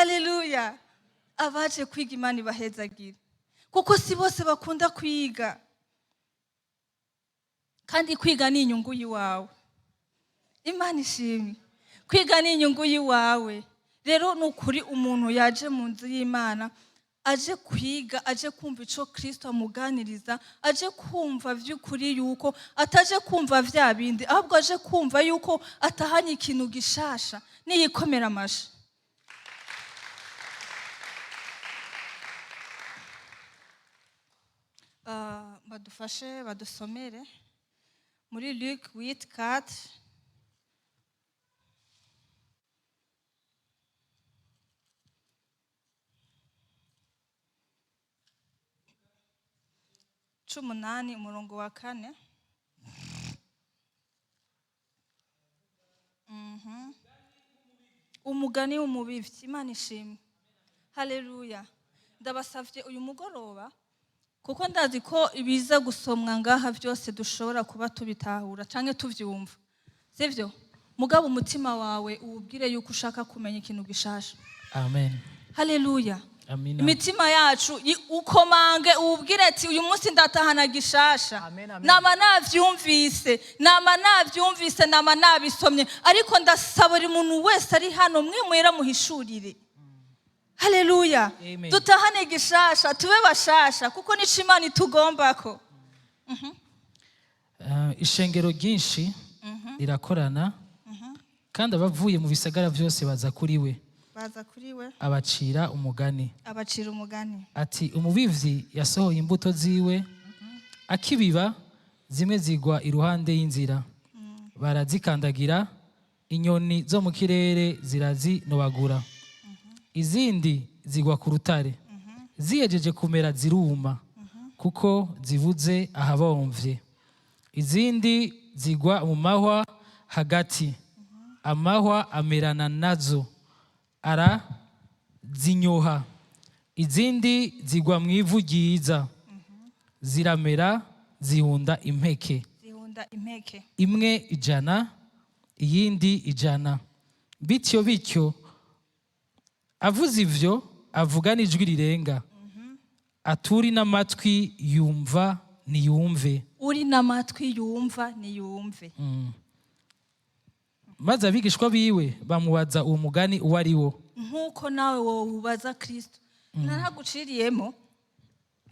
Haleluya! Abaje kwiga, Imana ibahezagire, kuko si bose bakunda kwiga, kandi kwiga ni inyungu y'iwawe. Imana ishimwe! Kwiga ni inyungu y'iwawe. Rero ni ukuri, umuntu yaje mu nzu y'Imana aje kwiga, aje kumva icyo Kirisito amuganiriza, aje kumva by'ukuri yuko ataje kumva bya bindi, ahubwo aje kumva yuko atahanye ikintu gishasha, niyikomera amashi. Badufashe badusomere muri Luc 8:4. 18, umurongo wa 4. Umugani w'umubivyi. Imana ishimwe! Haleluya! Ndabasavye uyu mugoroba, kuko ndazi ko ibiza gusomwa ngaha byose dushobora kuba tubitahura canke tuvyumva, sivyo? Mugabo umutima wawe uwubwire yuko ushaka kumenya ikintu gishasha. Amen. Haleluya! Amina. Imitima yacu ukomange, uwubwire ati: "Uyu munsi ndatahana gishasha." Amen, amen. Nama navyumvise, nama navyumvise, nama nabisomye, ariko ndasaba buri muntu wese ari hano, mwe mwera muhishurire. Haleluya! Amen. Dutahane gishasha, tube bashasha, kuko nico Imana itugombako. Ishengero ryinshi rirakorana, kandi abavuye mu bisagara byose baza kuri we. Baza kuri we. Abacira umugani. Abacira umugani. Ati: "Umubivyi yasohoye imbuto ziwe. Akibiba, zimwe zigwa iruhande y'inzira, barazikandagira, inyoni zo mu kirere zirazinobagura. Izindi zigwa ku rutare, zihejeje kumera ziruma, kuko zibuze ahabomvye. Izindi zigwa mu mahwa hagati, amahwa amerana nazo arazinyoha. Izindi zigwa mu ivu ryiza, ziramera, zihunda impeke." Zihunda impeke. "Imwe 100, iyindi 100, bityo bityo." Avuze ivyo, avuga n'ijwi rirenga ati: "Uri n'amatwi yumva niyumve." Uri n'amatwi yumva niyumve. Maze abigishwa biwe bamubaza uwo mugani uwo ari wo. Nk'uko nawe wowe ubaza Kirisito naraguciriyemo.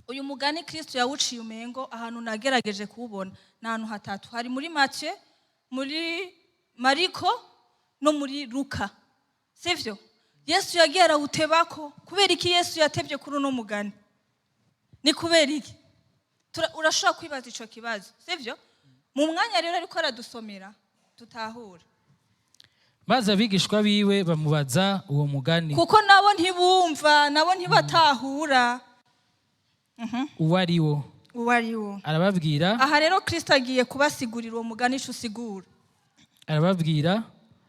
Uyu mugani Kirisito yawuciye, umengo ahantu nagerageje kuwubona ni ahantu hatatu: hari muri Mathieu, muri Mariko no muri Luka, sivyo? Yesu yagiye arawutebako. Kubera iki Yesu yatebye kuri uno mugani? Ni kubera iki? Urashobora kwibaza ico kibazo, sivyo? Mu mwanya rero ariko aradusomera tutahura. Maze abigishwa biwe bamubaza uwo mugani Kuko nabo ntibumva, nabo ntibatahura. uwo ari wo. Uwo ari wo. Arababwira. Aha rero Kristo agiye kubasigurira uwo mugani ico usigura. Arababwira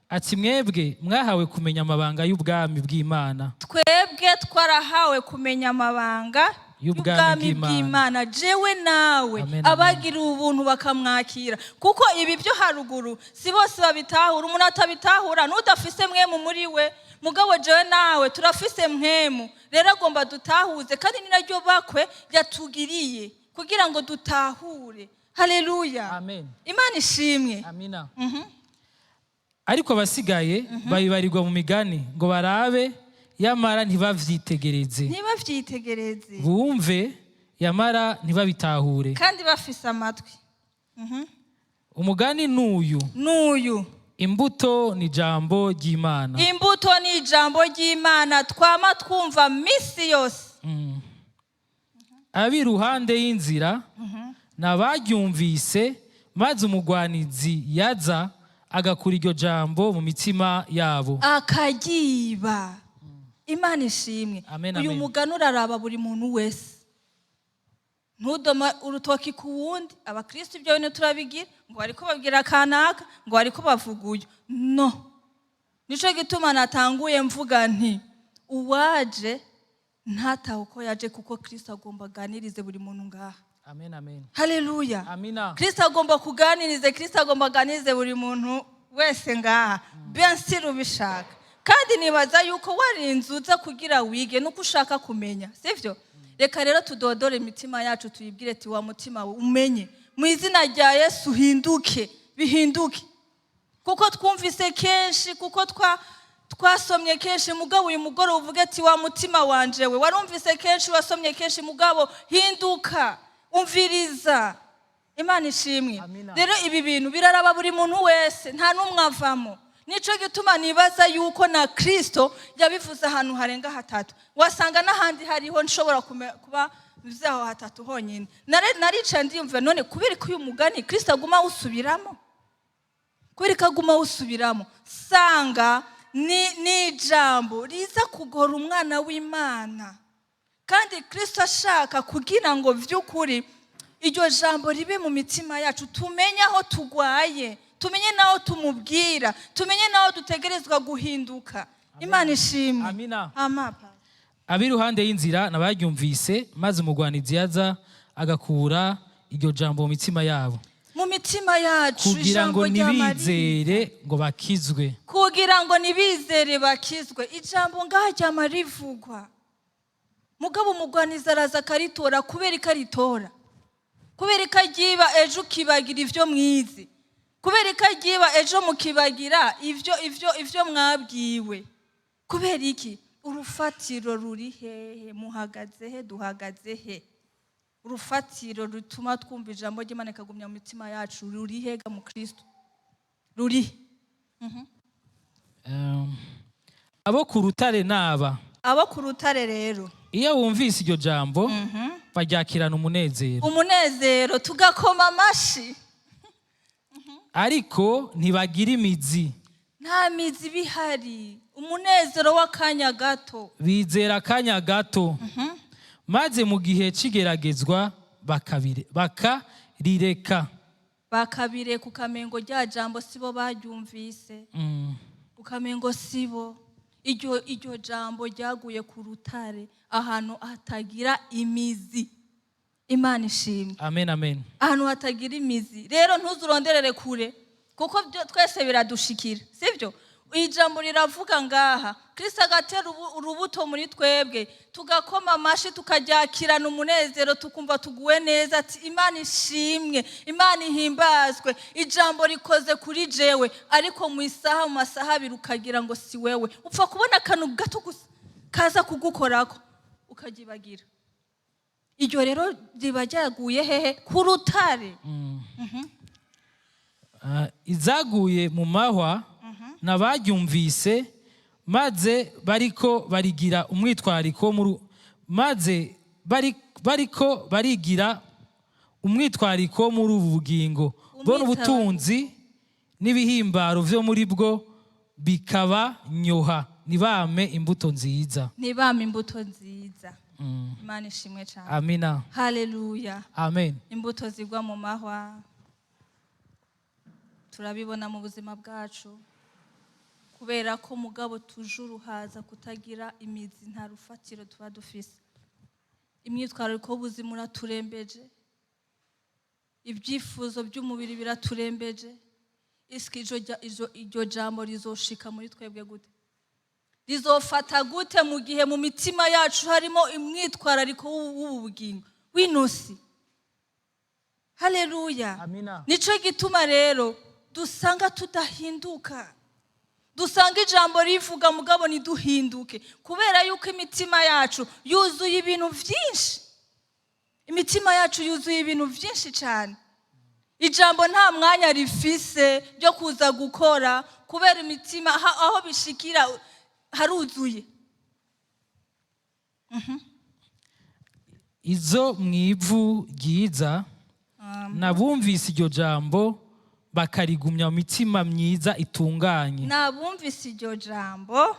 ati: "Mwebwe mwahawe kumenya amabanga y'ubwami bw'Imana." Twebwe twarahawe kumenya amabanga y'ubwami y'ubwami bw'Imana. bw'Imana, jewe nawe, Amen, amen. abagira ubuntu bakamwakira, kuko ibi byo haruguru si bose babitahura. Umuntu atabitahura n'udafise mpwemu muri we. Mugabo jewe nawe turafise mpwemu, rero agomba dutahuze, kandi ni naryo bakwe yatugiriye kugira ngo dutahure. Haleluya! Amen. Imana ishimwe! Amina. "Ariko abasigaye babibarirwa mu migani, ngo barabe yamara ntibavyitegereze, ntibavyitegereze, bumve yamara ntibabitahure." Kandi bafise amatwi. "Umugani n'uyu: N'uyu: imbuto ni ijambo ry'Imana." Imbuto ni ijambo ry'Imana twama twumva misi yose. "Ab'i iruhande y'inzira ni abaryumvise, maze umugwanizi yaza agakura iryo jambo mu mitima yabo." Akagiba. Imana ishimwe! Amen, Uyu amen. mugani uraraba buri muntu wese. Ntudoma urutoki ku wundi. Abakristo ibyo bintu turabigira, ngo bariko babwira kanaka, ngo bariko bavuga uyu. No nico gituma natanguye mvuga nti uwaje ntatahe uko yaje, kuko Kristo agomba aganirize buri muntu ngaha. Amen, amen. Haleluya! Amina. Kristo agomba kuganirize, Kristo agomba aganirize buri muntu wese ngaha, bien sûr ubishaka. Kandi nibaza yuko warinze uza kugira wige nuko ushaka kumenya, sivyo? Reka rero tudodore imitima yacu, tuyibwire ati: "Wa mutima we, umenye mu izina rya Yesu, uhinduke, bihinduke." Kuko twumvise kenshi, kuko twasomye kenshi, mugabo uyu mugoroba uvuge ati: "Wa mutima wanje we, warumvise kenshi, wasomye kenshi, mugabo hinduka, umviriza." Imana ishimwe. Amina. Rero ibi bintu biraraba buri muntu wese, nta n'umwe avamo. Nico gituma nibaza yuko na Kristo yabivuze ahantu harenga hatatu, wasanga n'ahandi hariho. Nshobora kuba mvuze aho hatatu honyine. Naricaye ndiyumva: none kubera ko uyu mugani Kristo aguma awusubiramo, kubera ko aguma awusubiramo, sanga ni ijambo riza kugora umwana w'Imana, kandi Kristo ashaka kugira ngo by'ukuri iryo jambo ribe mu mitima yacu, tumenye aho tugwaye, tumenye n'aho tumubwira, tumenye n'aho dutegerezwa guhinduka. Imana ishimwe. Amina. Amapa. Ab'iruhande y'inzira nabaryumvise, maze umugwanizi yaza agakura iryo jambo mu mitima yabo, mu mitima yacu, kugira ngo ijambo rya Mariya, ntibizere ngo bakizwe. Kugira ngo ntibizere bakizwe. Ijambo ngaha ryama rivugwa, mugabo umugwanizi araza akaritora. Kubera ko aritora, kubera ko aryiba, ejo ukibagira ibyo mwize. Kubera ko aryiba, ejo mukibagira ivyo mwabwiwe. Kubera iki? Urufatiro ruri hehe? Muhagaze he? Duhagaze he? Urufatiro rutuma twumva ijambo ry'Imana rikagumya mu mitima yacu ruri hega mu Kristo? Ruri he? Abo ku rutare naba Abo ku rutare rero, iyo bumvise iryo jambo baryakirana umunezero, umunezero, tugakoma amashi, ariko ntibagira imizi, nta mizi iba ihari, umunezero w'akanya gato, bizera akanya gato, maze mu gihe cy'igeragezwa bakarireka. Bakabireka, ukamengo rya jambo sibo baryumvise, ukamengo sibo. Iryo jambo ryaguye ku rutare, ahantu hatagira imizi. Imana ishimwe. Amen, amen. Ahantu hatagira imizi rero, ntuzuronderere kure, kuko twese biradushikira, sibyo? Ijambo riravuga ngaha, Kristo agatera urubuto muri twebwe, tugakoma amashi, tukaryakirana umunezero, tukumva tuguwe neza, ati: "Imana ishimwe, Imana ihimbazwe, ijambo rikoze kuri jewe." Ariko mu isaha, mu masaha 2, ukagira ngo si wewe. Upfa kubona akantu gato gusa kaza kugukorako, ukaryibagira. Iryo rero riba ryaguye hehe? Ku rutare. Ah, izaguye mu mahwa n'abaryumvise, maze bariko barigira umwitwariko muri maze bariko barigira umwitwariko muri ubu bugingo bo n'ubutunzi n'ibihimbaro vyo muri bwo bikabanyoha, ntibame imbuto nziza. Ntibame imbuto nziza. Imana ishimwe cyane. Amina. Haleluya. Amen. Imbuto zigwa mu mahwa turabibona mu buzima bwacu, kubera ko mugabo tujuru haza kutagira imizi, nta rufatiro tuba dufise. Imyitwarariko y'ubuzima uraturembeje, ibyifuzo by'umubiri biraturembeje. Isiki iryo jambo rizoshika muri twebwe gute? Rizofata gute mu gihe mu mitima yacu harimo imyitwarariko w'ubu bugingo, w'inosi? Haleluya. Amina. Nico gituma rero dusanga tudahinduka, dusanga ijambo rivuga mugabo ntiduhinduke, kubera yuko imitima yacu yuzuye ibintu byinshi. Imitima yacu yuzuye ibintu byinshi cyane. Ijambo nta mwanya rifise ryo kuza gukora, kubera imitima aho bishikira haruzuye. Izo mu ivu ryiza nabumvise iryo jambo bakarigumya mu mitima myiza itunganye, Nabumvise iryo jambo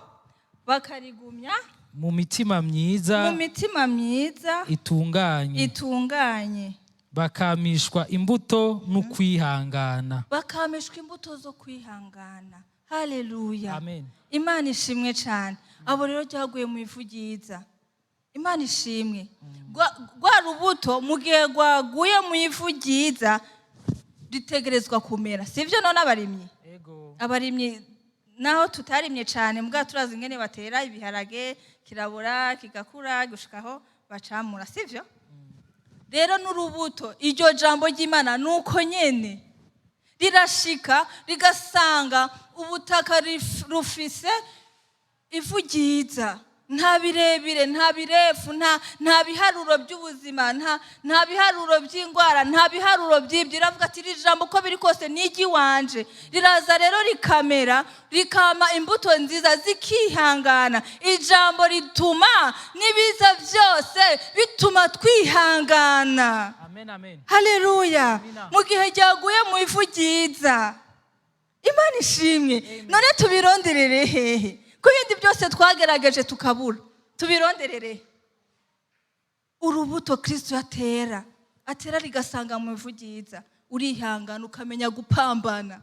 bakarigumya mu mitima myiza mu mitima myiza itunganye, itunganye, bakamishwa imbuto n'ukwihangana. Bakamishwa imbuto zo kwihangana. Haleluya. Amen. Imana ishimwe cyane. Abo rero ryaguye mu ivu ryiza, Imana ishimwe. Rwa rubuto mu gihe rwaguye mu ivu ryiza ritegerezwa kumera, sibyo? None abarimyi, abarimyi Naho tutarimye cyane, mbwa turazi ingene batera ibiharage, kirabura, kigakura gushikaho bacamura, sivyo? Rero n'urubuto, iryo jambo ry'Imana, nuko nyene rirashika rigasanga ubutaka rufise ivu ryiza, nta birebire, nta birefu, nta biharuro by'ubuzima, nta biharuro by'indwara, nta biharuro by'ibyo. Iravuga ati: "Iri jambo uko biri kose ni iry'iwanje." Riraza rero rikamera, rikama imbuto nziza, zikihangana. Ijambo rituma n'ibiza byose bituma twihangana. Amen, amen. Haleluya. Amina. Mu gihe ryaguye mu ivu ryiza. Imana ishimwe. None tubironderere hehe ko ibindi byose twagerageje tukabura? Tubironderere urubuto Kristo atera, atera rigasanga mu ivu ryiza. Urihangana, ukamenya gupambana.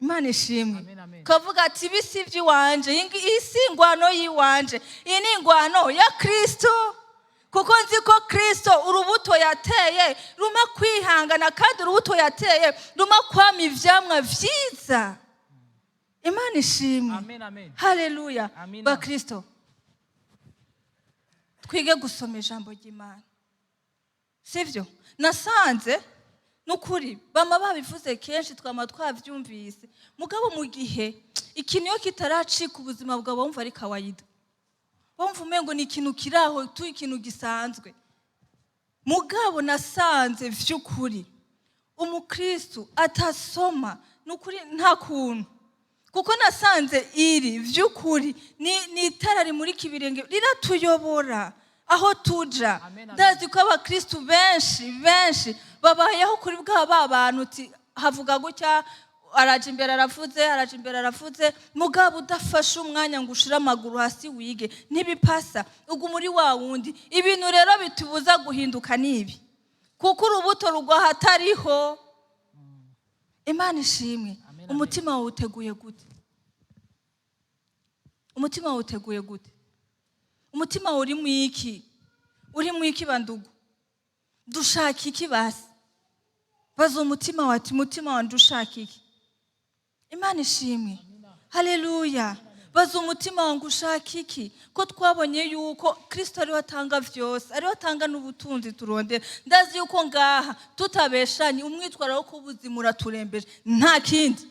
Imana ishimwe. Amen, amen. Ukavuga ati: "Ibi si iby'iwanje, iyi si ingwano y'iwanje, iyi ni ingwano ya Kristo, kuko nzi ko Kristo urubuto yateye ruma kwihangana, kandi urubuto yateye ruma kwama ivyamwa vyiza." Imana ishimwe. Amen, amen. Haleluya. Amina. Bakristo, twige gusoma ijambo ry'Imana, sibyo? Nasanze n'ukuri bama babivuze kenshi, twama twabyumvise, mugabo mu gihe ikintu iyo kitaracika ubuzima bwawe, wumva ari kawaida, wumva umengo ni ikintu kiri aho tu, ikintu gisanzwe. Mugabo nasanze vy'ukuri umukristu atasoma, n'ukuri nta kuntu, kuko nasanze iri vy'ukuri ni itara rimurika ibirenge, riratuyobora aho tuja. Amen, amen. Ndazi ko abakristu benshi benshi babayeho kuri bwa ba bantu uti havuga gutya, araja imbere aravuze, araja imbere aravuze, mugabo udafashe umwanya ngo ushire amaguru hasi wige, ntibipasa, uguma uri wa wundi. Ibintu rero bitubuza guhinduka nibi, kuko urubuto rugwa ahatariho. Imana ishimwe. Amen, amen. Umutima wawe uteguye gute? Umutima wawe uteguye gute? Umutima wawe uri mu iki? Uri mu iki, bandugu? Dushaka iki? Basi baza umutima wawe ati: "Umutima wanjye ushaka iki?" Imana ishimwe, haleluya. Baza umutima wanjye: "Ushaka iki?" Ko twabonye yuko Kirisito ariwe atanga byose, ariwe atanga n'ubutunzi turondera. Ndazi yuko ngaha tutabeshanye, umwitwararo w'ubuzima uraturembeje. Nta kindi,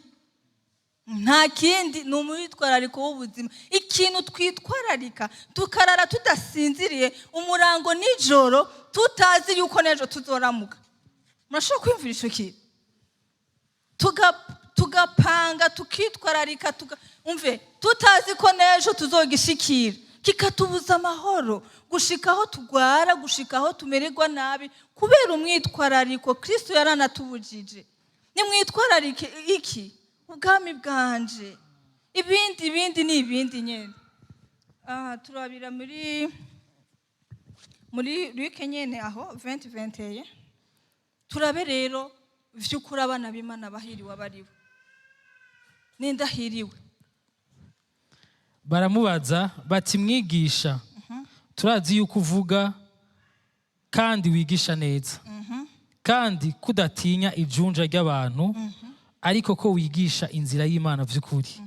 nta kindi, ni umwitwarariko w'ubuzima. Ikintu twitwararika tukarara tudasinziriye umurango nijoro, tutazi yuko n'ejo tuzoramuka. Murashobora kwiyumvira icyo kintu? Tugapanga, tukitwararika, umve, tutazi ko n'ejo tuzogishikira, kikatubuza amahoro gushika aho tugwara, gushika aho tumererwa nabi kubera umwitwarariko. Kristo yaranatubujije: "Nimwitwararike iki? Ubwami bwanje." Ibindi, ibindi ni ibindi nyine. Turabira muri Luke nyene aho 20:21. Turabe rero vy'ukuri abana b'Imana bahiriwe abariwe nindahiriwe. Baramubaza bati: "Mwigisha, turazi yuko uvuga kandi wigisha neza, kandi kudatinya ijunja ry'abantu, ariko ko wigisha inzira y'Imana vy'ukuri.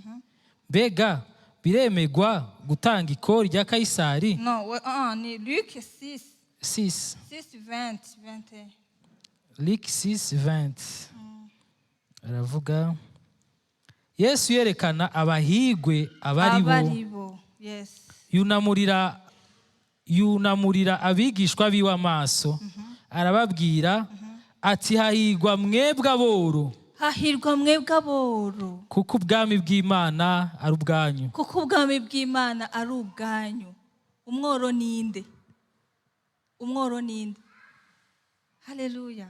Mbega biremegwa gutanga ikori rya Kayisari?" No, ni Luc 6. 6. 6 20 21. Luc 6:20 aravuga: Yesu yerekana abahigwe abari bo. Abaribo, yes. Yunamurira abigishwa biwe amaso, arababwira ati: "Hahigwa mwebwe aboro, Hahirwa mwebwe aboro, kuko ubwami bw'Imana ari ubwanyu." Kuko ubwami bw'Imana ari ubwanyu. Umworo ninde? Umworo ninde? Haleluya.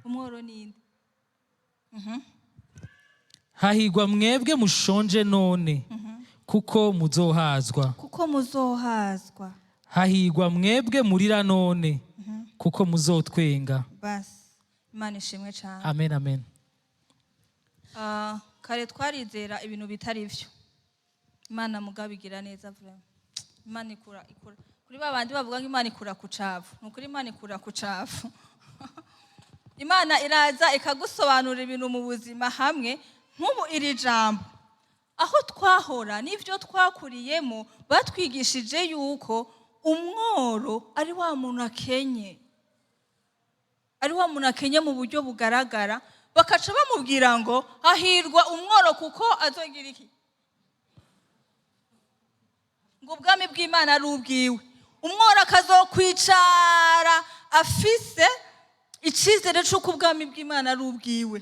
Umworo ninde? Hahigwa mwebwe mushonje none, kuko muzohazwa. Kuko muzohazwa. Hahigwa mwebwe murira none, kuko muzotwenga. Basi, Imana ishimwe cyane. Amen, amen. Kare twarizera ibintu bitari byo. Imana mugabo igira neza, vraiment. Imana ikura kuri ba bandi bavuga ngo Imana ikura ku cavu. Ni ukuri, Imana ikura ku cavu. Imana iraza ikagusobanurira ibintu mu buzima hamwe. Nk'ubu iri jambo Aho twahora n'ibyo twakuriyemo, batwigishije yuko umworo ari wa muntu akenye, ari wa muntu akenye mu buryo bugaragara, bakaca bamubwira ngo hahirwa umworo kuko azogira iki? Ngo ubwami bw'Imana ari ubwiwe. Umworo akazokwicara afise icyizere cy'uko ubwami bw'Imana ari ubwiwe,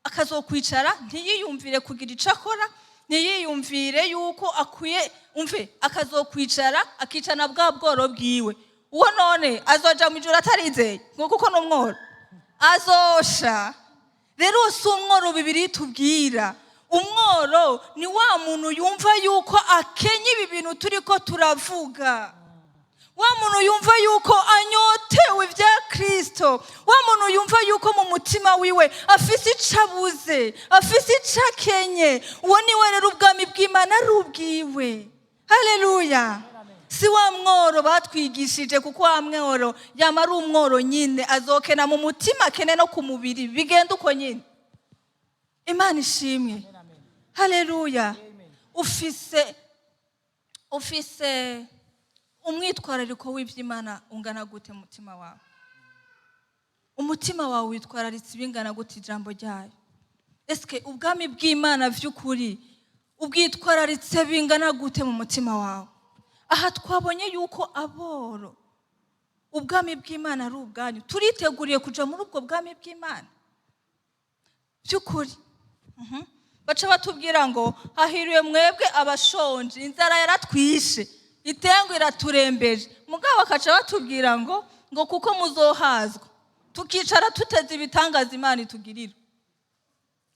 akazokwicara ntiyiyumvire kugira icyo akora, ntiyiyumvire yuko akwiye umve, akazokwicara akicana bwa bworo bwiwe. Uwo none azoja mu ijuru atarizeye ngo kuko ni umworo? Azosha. Rero si umworo Bibiliya itubwira. Umworo ni wa muntu yumva yuko akenye ibi bintu turi ko turavuga, wa muntu yumva yuko anyotewe ibya Kirisito, wa muntu yumva yuko mu mutima wiwe afise icyo abuze, afise icyo akenye. Uwo niwe rero ubwami bw'Imana ari ubwiwe. Haleluya! Si wa mworo batwigishije, kuko wa mworo yama ari umworo nyine, azokena mu mutima, akene no ku mubiri, bigenda uko nyine. Imana ishimwe. Haleluya! Ufise umwitwarariko w'iby'Imana ungana gute mu mutima wawe? Umutima wawe witwararitse ibingana gute ijambo ryayo? Eske ubwami bw'Imana by'ukuri ubwitwararitse bingana gute mu mutima wawe? Aha twabonye yuko aboro ubwami bw'Imana ari ubwanyu. Turiteguriye kuja muri ubwo bwami bw'Imana by'ukuri? Baca batubwira ngo hahiriwe mwebwe abashonje. Inzara yaratwishe, itengo iraturembeje, mugabo bakaca batubwira ngo kuko muzohazwa. Tukicara tuteze ibitangaza Imana itugirira.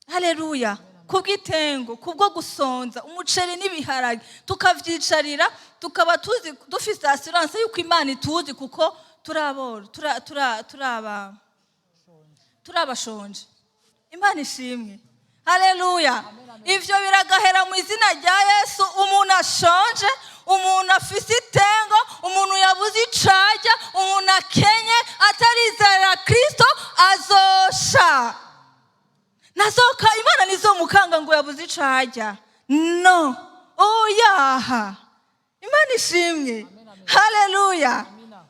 Haleluya! Kubw'itengo, kubwo gusonza umuceri n'ibiharage, tukavyicarira, tukaba tuzi, dufise assurance yuko Imana ituzi kuko turaboro, turaba turabashonje. Imana ishimwe. Haleluya! Ivyo biragahera mu izina rya Yesu. Umuntu ashonje, umuntu afise itengo, umuntu yabuze icarya, umuntu akenye atarizera Kristo azosha. Nazoka Imana nizomukanga ngo yabuze icarya. No, oyaha. Imana ishimwe. Haleluya!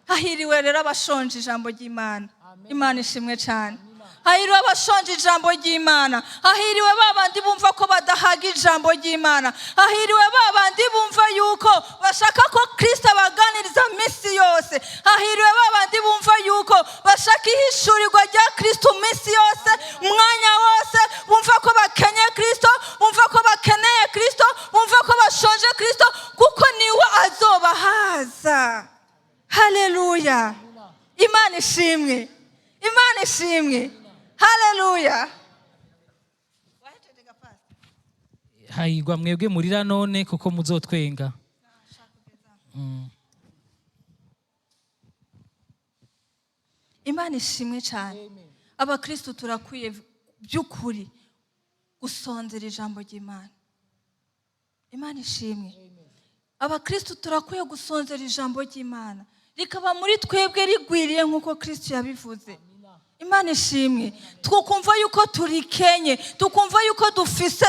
Hahiriwe rero abashonje ijambo ry'Imana. Imana ishimwe cyane. Hahiriwe abashonje ijambo ry'Imana. Hahiriwe ba bandi bumva ko badahaga ijambo ry'Imana. Hahiriwe ba bandi bumva yuko bashaka ko Kristo abaganiriza minsi yose. Hahiriwe ba bandi bumva yuko bashaka ihishurirwa rya Kristo minsi yose, umwanya wose, bumva ko bakenye Kristo, bumva ko bakeneye Kristo, bumva ko bashonje Kristo, kuko niwe azobahaza. Haleluya! Imana ishimwe. Imana ishimwe. Haleluya! Hahirwa mwebwe murira none, kuko muzotwenga. Imana ishimwe cyane. Abakristo turakwiye by'ukuri gusonzera ijambo ry'Imana. Imana ishimwe. Abakristo turakwiye gusonzera ijambo ry'Imana, rikaba muri twebwe rigwiriye nk'uko Kristo yabivuze. Imana ishimwe. Tukumva yuko turikenye, tukumva yuko dufise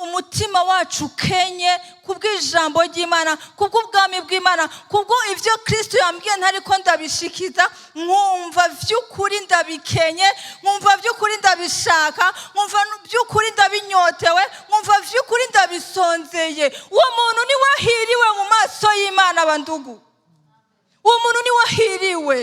umutima wacu ukenye kubw'ijambo ry'Imana, kubw'ubwami bw'Imana, kubwo ibyo Kristo yambwiye ntariko ndabishikiza, nkumva by'ukuri ndabikenye, nkumva by'ukuri ndabishaka, nkumva by'ukuri ndabinyotewe, nkumva by'ukuri ndabisonzeye. Uwo muntu niwe ahiriwe mu maso y'Imana. Bandugu, uwo muntu niwe ahiriwe,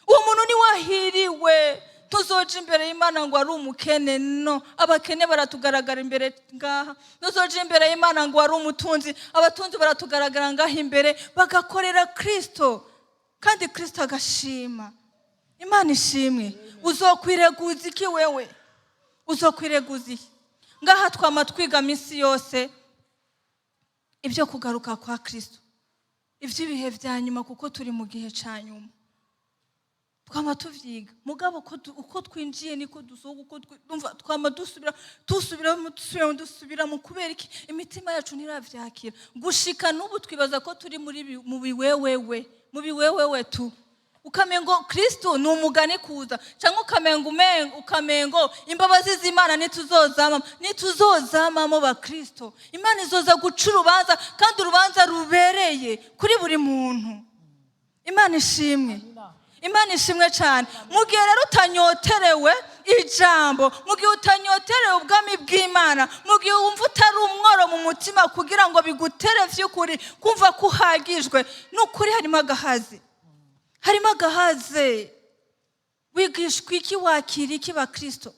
uwo muntu niwe ahiriwe. Tuzoja imbere y'Imana ngo ari umukene? No, abakene baratugaragara imbere ngaha. Tuzoja imbere y'Imana ngo ari umutunzi? Abatunzi baratugaragara ngaha imbere, bagakorera Kristo kandi Kristo agashima. Imana ishimwe. Uzokwireguza iki wewe? Uzokwireguza iki? Ngaha twama twiga minsi yose ibyo kugaruka kwa Kristo, iby'ibihe bya nyuma, kuko turi mu gihe cya nyuma. Twama tuvyiga, mugabo uko twinjiye niko dusohoka, uko umva, twama dusubira, dusubiramo, dusubiramo, dusubiramo. Kubera iki? Imitima yacu ntiravyakira gushika n'ubu. Twibaza ko turi muri mu biwewewe, mu biwewewe tu. Ukamengo Kristo ni umugani kuza, cyangwa ukamengo imbabazi z'Imana ntituzozamamo, ntituzozamamo bakristo. Imana izoza guca urubanza, kandi urubanza rubereye kuri buri muntu. Imana ishimwe, Imana ishimwe cyane. Mu gihe rero utanyoterewe ijambo, mu gihe utanyoterewe ubwami bw'Imana, mu gihe wumva utari umworo mu mutima kugira ngo bigutere vy'ukuri kumva ko uhagijwe, ni ukuri harimo agahazi, harimo agahaze. Wigishwa iki? Wakira iki bakristo?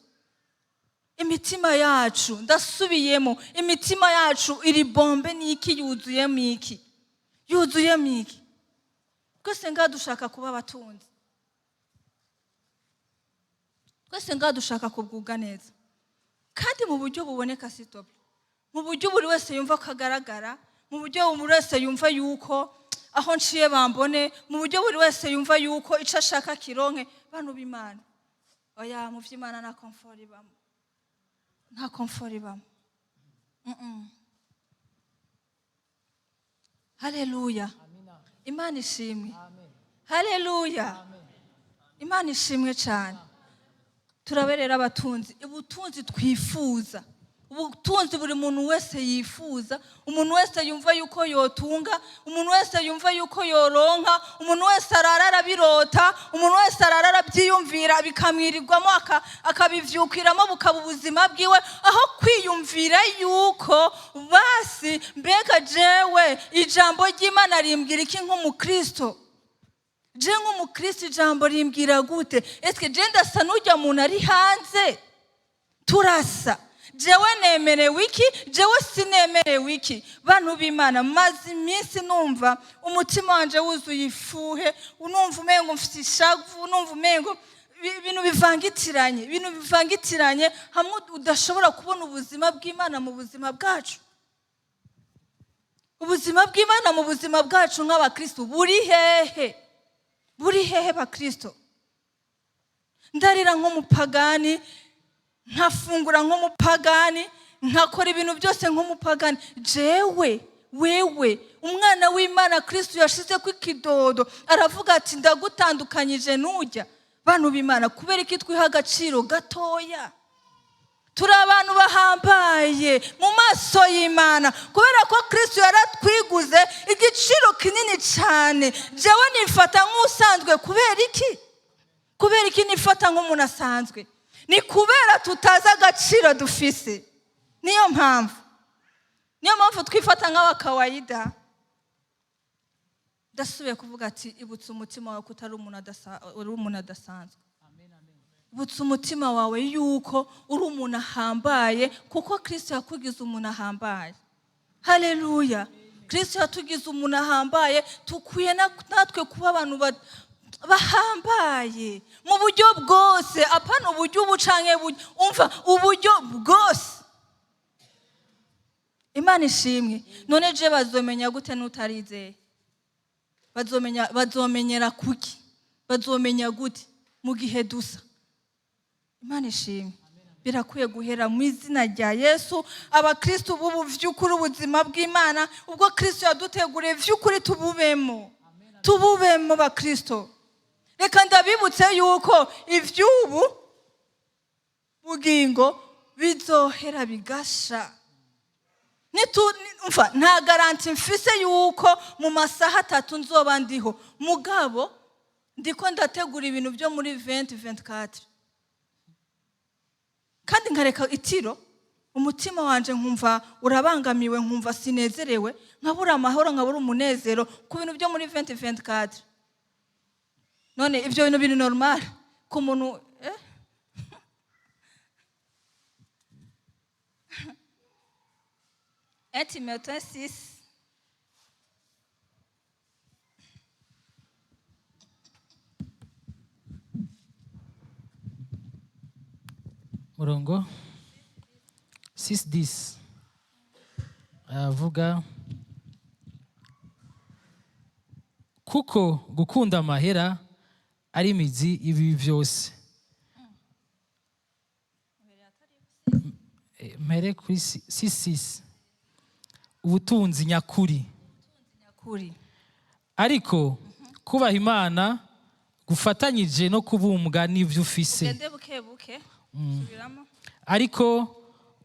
Imitima yacu, ndasubiyemo, imitima yacu iri bombe ni iki? Yuzuyemo iki? Yuzuyemo iki? Twese ngaha dushaka kuba abatunzi, twese ngaha dushaka kubwuga neza, kandi mu buryo buboneka, sitop, mu buryo buri wese yumva ko agaragara, mu buryo buri wese yumva yuko aho nciye bambone, mu buryo buri wese yumva yuko icyo ashaka kironke. Bantu b'Imana, oya, mu by'Imana nta confort ibamo, nta confort ibamo. Haleluya, Imana ishimwe. Haleluya, Imana ishimwe cyane. Turaberera abatunzi, ubutunzi twifuza, ubutunzi buri muntu wese yifuza, umuntu wese yumva yuko yotunga, umuntu wese yumva yuko yoronka, umuntu wese arara arabirota, umuntu wese arara arabyiyumvira, bikamwirirwamo, akabivyukiramo, bukaba ubuzima bwiwe, aho kwiyumvira yuko basi mbega jewe ijambo ry'Imana rimbwira iki nk'umukristo? Je nk'umukristo ijambo rimbwira gute? Eske je ndasa n'ujya muntu ari hanze? Turasa? Jewe nemerewe iki? Jewe sinemerewe iki? Bantu b'Imana, maze iminsi numva umutima wanje wuzuye ifuhe, numva umengo mfite ishavu, numva umengo ibintu bivangitiranye, ibintu bivangitiranye, hamwe udashobora kubona ubuzima bw'Imana mu buzima bwacu. Ubuzima bw'Imana mu buzima bwacu nk'abakristo buri hehe? Buri hehe bakristo? Ndarira nk'umupagani, nkafungura nk'umupagani, nkakora ibintu byose nk'umupagani. Jewe, wewe umwana w'Imana, Kristo yashize ku ikidodo, aravuga ati ndagutandukanyije n'ujya. Bantu b'Imana, kubera iki twiha agaciro gatoya? Turi abantu bahambaye mu maso y'Imana kubera ko Kristo yaratwiguze igiciro kinini cyane. Jewe nifata nk'usanzwe kubera iki? Kubera iki nifata nk'umuntu asanzwe? Ni kubera tutazi agaciro dufise. Niyo mpamvu, niyo mpamvu twifata nk'abakawayida. Ndasubiye kuvuga ati ibutse umutima wawe ko utari umuntu uri umuntu adasanzwe. Ibutse umutima wawe yuko uri umuntu ahambaye, kuko Kristo yakugize umuntu ahambaye. Haleluya, Kristo yatugize umuntu ahambaye. Tukwiye natwe kuba abantu bahambaye mu buryo bwose, apana uburyo ubu canke buryo, umva, uburyo bwose. Imana ishimwe. None je bazomenya gute n'utarizeye? Bazomenyera kuki? Bazomenya gute mu gihe dusa? Imana ishimwe. Birakwiye guhera mu izina rya Yesu. Abakristo b'ubu vy'ukuri, ubuzima bw'Imana ubwo Kristo yaduteguriye vy'ukuri tububemo, tububemo bakristo. Reka ndabibutse yuko ivy'ubu bugingo bizohera bigasha. Umva, nta garantie mfise yuko mu masaha 3 nzoba ndiho, mugabo ndiko ndategura ibintu byo muri 2024, kandi nkareka itiro, umutima wanje nkumva urabangamiwe, nkumva sinezerewe, nkabura amahoro, nkabura umunezero ku bintu byo muri 2024. None ibyo bintu biri normal ku muntu? 1 Timothée 6. Murongo 6:10 avuga kuko gukunda amahera ari imizi y'ibibi byose. Mpere kuri 6:6, ubutunzi nyakuri. Nyakuri. Ariko kubaha Imana Gufatanyije no kubumbwa n'ivyo ufise. Ugende buke buke, subiramo. Ariko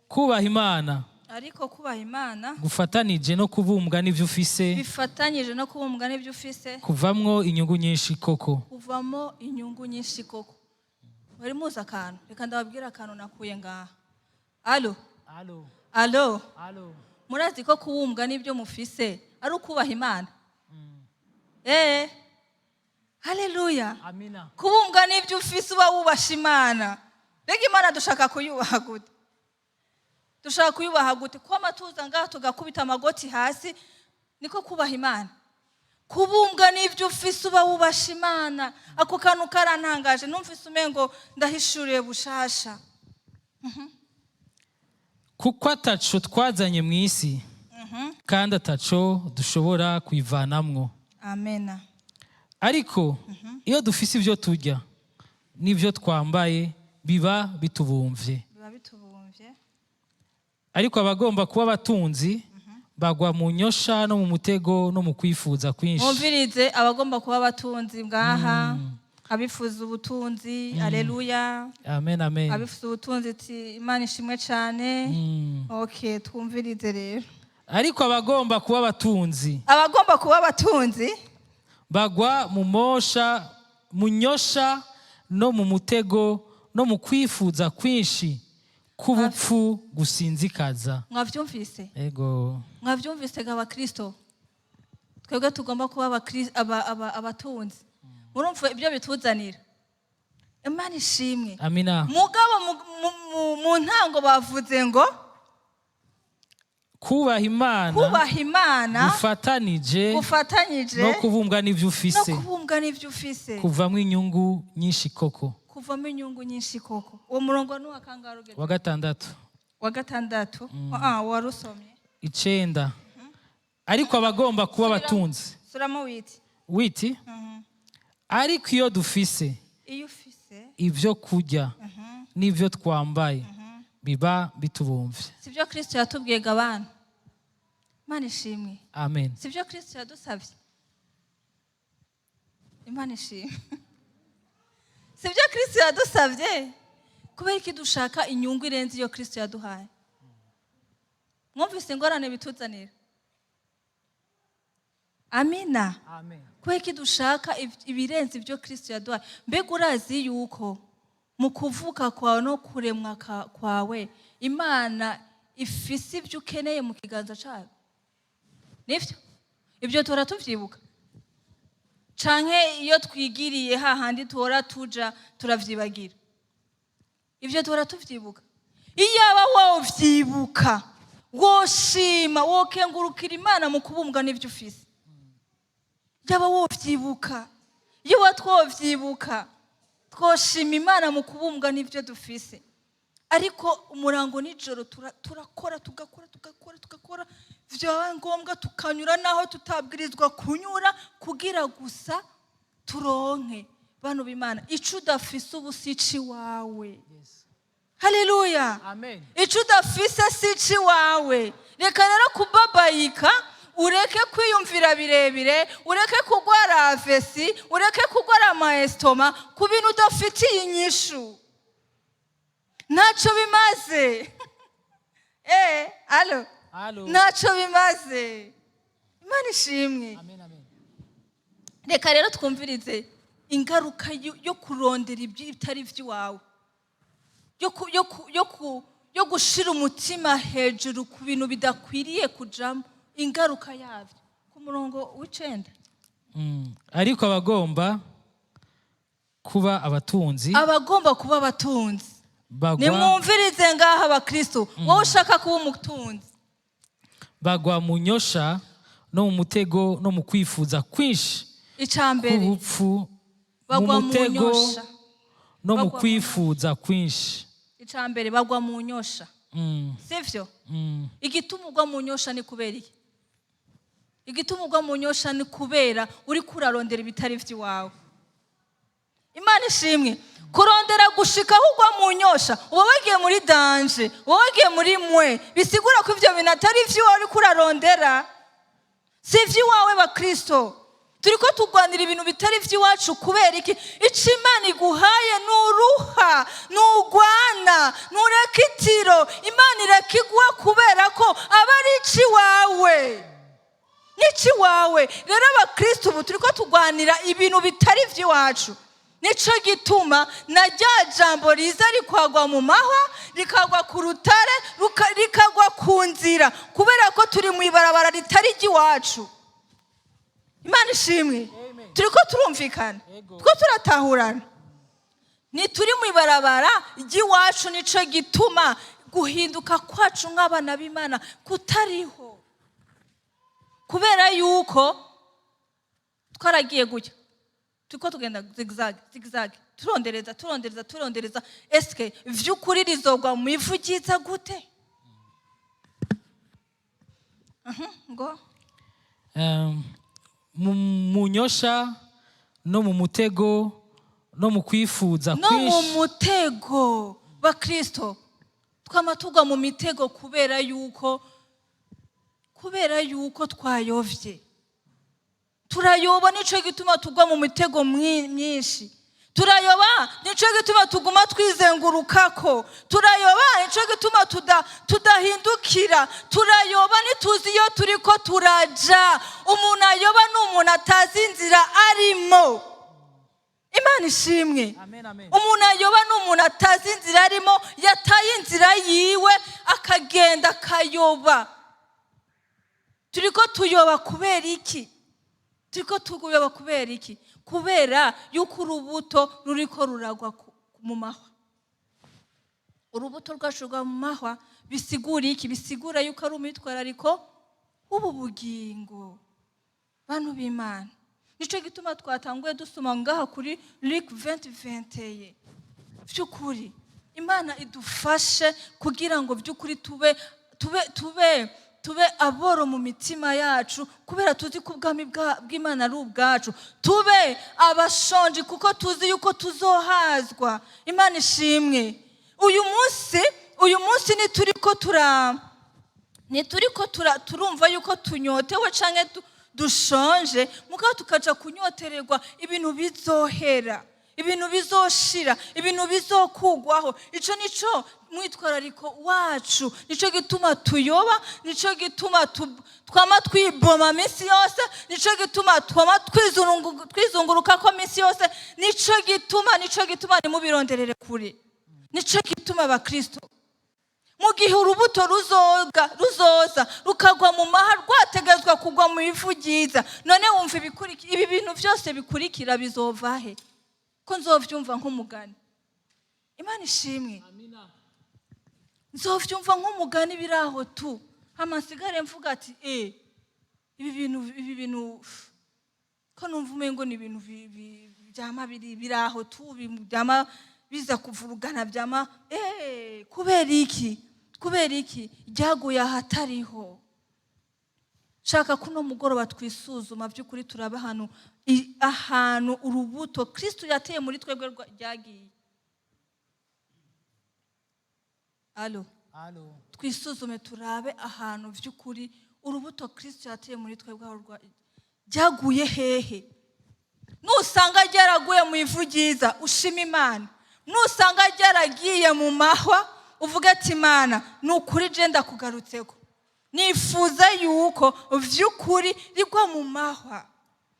kubaha Imana Ariko kubaha Imana gufatanije no kubumbwa n'ivyo ufise bifatanyije no kubumbwa n'ibyo ufise kuvamwo inyungu nyinshi koko. Kuvamo inyungu nyinshi koko. Wari muzi akantu? Reka ndababwira akantu nakuye ngaha. Allô, allô? Murazi ko kubumbwa n'ibyo mufise ari ukubaha Imana? Haleluya! Amina. Kubumbwa n'ibyo ufise uba wubasha Imana. Mbega Imana dushaka kuyubaha gute? Dushaka kuyubaha gute? Kuba amatuza ngaha tugakubita amagoti hasi, niko kubaha Imana? Kubumbwa n'ibyo ufise uba wubasha Imana. Ako kantu karantangaje, numvise umengo ndahishuriye bushasha. Kuko ataco twazanye mu isi, kandi ataco dushobora kuyivanamwo. Amena. Ariko iyo dufise ibyo turya n'ibyo twambaye, biba bitubumvye. Biba bitubumvye. Ariko abagomba kuba abatunzi bagwa mu nyosha no mu mutego no mu kwifuza kwinshi. Mwumvirize, abagomba kuba abatunzi ngaha, abifuza ubutunzi, aleluya! Amen, amen. Abifuza ubutunzi, ati Imana ishimwe cyane. OK, twumvirize rero. Ariko abagomba kuba abatunzi Abagomba kuba abatunzi bagwa mu mosha, mu nyosha no mu mutego no mu kwifuza kwinshi k'ubupfu gusinzikaza. Mwavyumvise? Ego. Mwavyumvise ga abakristo? Twebwe tugomba kuba abatunzi, murumva ibyo bituzanira? Imana ishimwe. Amina. Mugabo mu ntango bavuze ngo kubaha Imana kubaha Imana gufatanije gufatanyije no kubumbwa n'ibyo no ufise kubumbwa n'ibyo ufise kuvamwo inyungu nyinshi koko. Kuvamo inyungu nyinshi koko. Uwo murongo ni uwa kangahe ugeze? Wa gatandatu. Wa gatandatu. Ah, warusomye. Icenda. Ariko abagomba kuba abatunzi. Suramo huit. Huit. Ariko iyo dufise Iyo ufise ibyo kurya n'ibyo twambaye, biba bitubumvye. Si byo Kristo yatubwiye ga abana? Imana ishimwe. Amen. Si byo Kristo yadusabye? Imana ishimwe. Si byo Kristo yadusabye? Kubera iki dushaka inyungu irenze iyo Kristo yaduhaye? Mwumvise ingorane bituzanira? Amina. Amen. Kubera iki dushaka ibirenze ibyo Kristo yaduhaye? Mbega urazi yuko mu kuvuka kwawe no kuremwa kwawe Imana ifise ibyo ukeneye mu kiganza cyayo? Nibyo ibyo tuhora tubyibuka, canke iyo twigiriye hahandi tuhora tuja turavyibagira? Ibyo tuhora tuvyibuka? Iyaba wovyibuka, woshima, wokengurukira Imana mu kubumbwa n'ibyo ufise. Yaba wovyibuka, iyo twovyibuka, twoshima Imana mu kubumbwa n'ibyo dufise. Ariko umurango nijoro turakora, tugakora, tugakora, tugakora, byaba ngombwa tukanyura n'aho tutabwirizwa kunyura kugira gusa turonke. Bano b'Imana, ico udafise ubu si iwawe. Haleluya! Amen. Ico udafise si iwawe. Reka rero kubabayika, ureke kwiyumvira birebire, ureke kurwara AVC, ureke kurwara ama estomac ku bintu udafitiye inyishu. Ntacyo bimaze. Allô? Allô? Ntacyo bimaze. Imana ishimwe. Amen, amen. Reka rero twumvirize ingaruka yo kurondera ibyo bitari iby'iwawe, yo gushira umutima hejuru ku bintu bidakwiriye kujamo, ingaruka yabyo ku murongo w'icenda. Ariko abagomba kuba abatunzi Abagomba kuba abatunzi bagwa Nimwumvirize ngaha abakristo, wowe ushaka kuba umutunzi. Bagwa mu nyosha no mu mutego no mu kwifuza kwinshi Icya mbere k'ubupfu, mu bagwa mu mutego nyosha. no mu Bagwa mu kwifuza kwinshi. Icya mbere, bagwa mu nyosha. Sivyo? Mm. Igituma ugwa mu nyosha ni kubera iki? Igituma ugwa mu nyosha ni kubera uri kurarondera ibitari iby'iwawe. Imana ishimwe. Kurondera gushika aho ugwa mu nyosha, uba wagiye muri danger, uba wagiye muri mwe. Bisigura ko ibyo bintu atari iby'iwawe uri kurarondera, si iby'iwawe. Bakristo, Turiko turwanira ibintu bitari iby'iwacu. Kubera iki? Icyo Imana iguhaye nuruha, nugwana, ntureka itiro. Imana irakiguha kubera ko aba ari icy'iwawe, n'icy'iwawe. Rero abakristo ubu turiko turwanira ibintu bitari iby'iwacu. Nico gituma na rya jambo riza rikagwa mu mahwa, rikagwa ku rutare, rikagwa ku nzira, kubera ko turi mu ibarabara ritari iry'iwacu. Imana ishimwe. Turiko turumvikana? Two turatahurana? Ntituri mu ibarabara ry'iwacu. Nico gituma guhinduka kwacu nk'abana b'Imana kutariho, kubera yuko twaragiye gutya, turiko tugenda zigzag, zigzag, turondereza, turondereza, turondereza. Eske vy'ukuri rizogwa mu ivu ryiza gute? Ngo Mu nyosha no mu mutego no mu kwifuza no mu kwinshi. mutego. Bakristo twama tugwa mu mitego kubera yuko twayovye, turayoba. Nico gituma tugwa mu mitego myinshi. Turayoba, nico gituma tuguma twizengurukako. Turayoba, nico gituma tudahindukira. Turayoba, ntituzi iyo turiko turaja. Umuntu ayoba ni umuntu atazi inzira arimo. Imana ishimwe. Amen, amen. Umuntu ayoba ni umuntu atazi inzira arimo, yataye inzira yiwe, akagenda akayoba. Turiko tuyoba kubera iki? Turiko tuyoba kubera iki? Kubera yuko urubuto ruriko ruragwa mu mahwa. Urubuto rwacu rugwa mu mahwa bisigura iki? Bisigura yuko ari umwitwarariko w'ubu bugingo. Bantu b'Imana, nico gituma twatanguye dusoma ngaha kuri Luc 20:21. By'ukuri Imana idufashe kugira ngo by'ukuri tube aboro mu mitima yacu, kubera tuzi ko ubwami bw'Imana ari ubwacu. Tube abashonji kuko tuzi yuko tuzohazwa. Imana ishimwe. Uyu munsi ntituriko turumva yuko tunyotewe canke dushonje, mugabo tukaja kunyotererwa ibintu bizohera, ibintu bizoshira, ibintu bizokugwaho. Ico nico mwitwarariko wacu. Nico gituma tuyoba, nico gituma twama twiboma minsi yose, nico gituma twama twizungurukako minsi yose. Nico gituma nimubironderere kure. Nico gituma abakristo, mu gihe urubuto ruzoza rukagwa mu maha, rwategezwa kugwa mu ivu ryiza, none wumva ibi bintu byose bikurikira bizova he, ko nzovyumva nk'umugani? Imana ishimwe. Nzovyumva nk'umugani biri aho tu, hama nsigare mvuga ati: Ibi bintu ko numva umengo ni ibintu vyama biri aho tu, vyama biza kuvurugana, vyama kubera iki? Kubera iki ryaguye ahatariho?" Shaka kuno mugoroba twisuzuma by'ukuri, turaba ahantu urubuto Kristo yateye muri twebwe ryagiye. Allô? Allô. Twisuzume, turabe ahantu by'ukuri urubuto Kristo yateye muri twebwe aho ryaguye hehe. Nusanga ryaraguye mu ivu ryiza, ushima Imana. Nusanga ryaragiye mu mahwa, uvuge ati: "Imana, ni ukuri je ndakugarutseko, nifuza yuko vy'ukuri rigwa mu mahwa,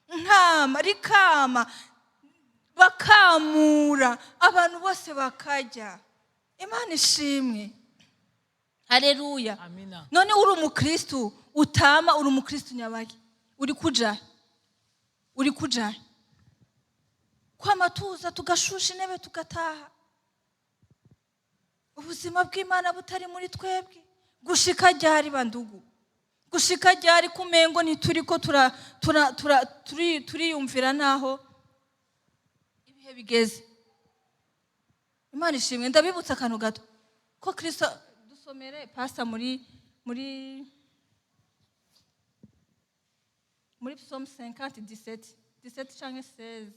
nkama rikama, bakamura, abantu bose bakarya." Imana ishimwe, aleluya. Amina. None uri umukristu utama, uri umukristu nyabaki? Uri kuja, uri kuja kwama tuza tugashusha intebe tugataha, ubuzima bw'Imana butari muri twebwe. Gushika ryari, bandugu? Gushika ryari? Kumengo ntituriko turiyumvira naho ibihe bigeze. Imana ishimwe. Ndabibutsa akantu gato ko Kristo, dusomere pasta muri Psalm 50 17, 17 canke 16.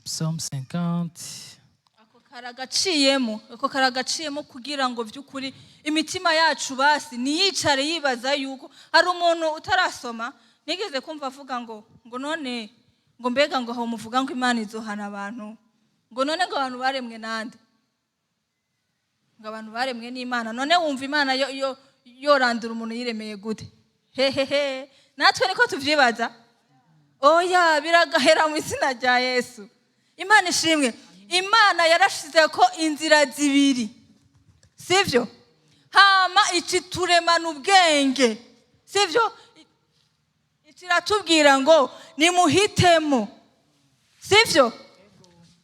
Psalm 50. Ako karagaciyemo kugira ngo by'ukuri imitima yacu basi ntiyicare yibaza yuko hari umuntu utarasoma. Nigeze kumva avuga ngo none ngo mbega ngo aho muvuga ngo Imana izohana abantu, ngo none ngo abantu baremwe nande? Ngo abantu baremwe n'Imana. None wumva Imana yo yorandura umuntu yiremeye gute? Hehehe, natwe niko tuvyibaza. Oya, biragahera mu izina rya Yesu. Imana ishimwe. Imana yarashize ko inzira zibiri, sivyo? Hama ici turemana ubwenge, sivyo? Ici iratubwira ngo nimuhitemo, sivyo?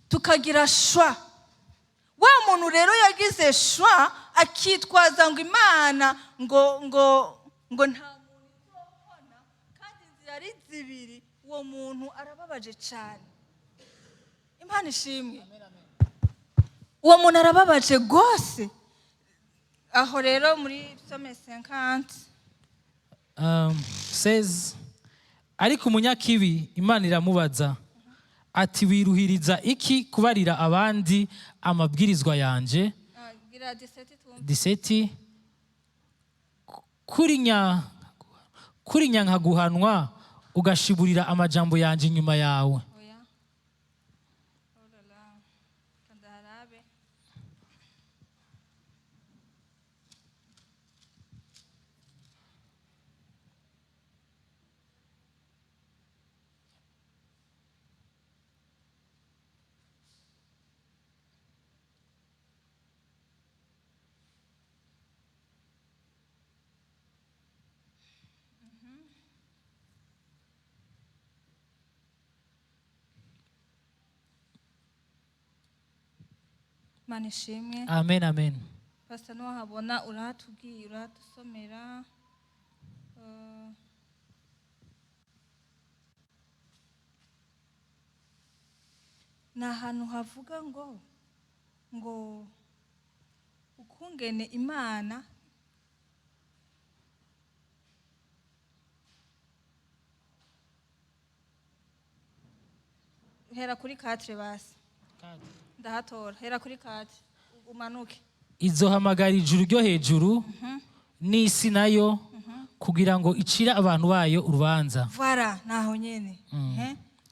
Tukagira choix. Wa muntu rero yagize choix, akitwaza ngo Imana ngo nta muntu izobona kandi inzira ari zibiri, uwo muntu arababaje cyane. Imana ishimwe. Uwo muntu arababaje rwose. Aho rero muri Psaume 50. 16. Ariko umunyakibi Imana iramubaza ati: "Wiruhiriza iki kubarira abandi amabwirizwa yanje?" Ah, gira 17 twumve. 17. Kuri nyanka guhanwa, ugashiburira amajambo yanje inyuma yawe. Oya, oh là là, kanda harabe. Imana ishimwe. Amen, amen. Pastor, nuwahabona urahatubwiye, urahatusomera. Ni ahantu havuga ngo ukungene Imana hera kuri 4 basi, ndahatora. Hera kuri 4 umanuke. Izohamagara ijuru ryo hejuru n'isi nayo, kugira ngo icire abantu bayo urubanza. Voilà, naho nyene.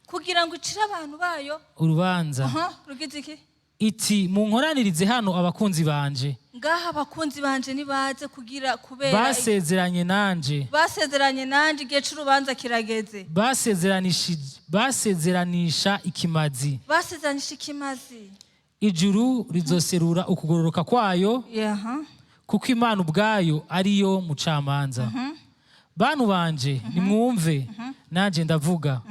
Kugira ngo icire abantu bayo urubanza. Aha, rugize iki? Iti: "Munkoranirize hano abakunzi banje." Ngaha abakunzi banje nibaze kugira kubera basezeranye nanje. Basezeranye nanje, igihe c'urubanza kirageze. Basezeranisha ikimazi. Basezeranisha ikimazi. Ijuru rizoserura ukugororoka kwayo, kuko Imana ubwayo ariyo mucamanza. Bantu banje, nimwumve, nanjye ndavuga.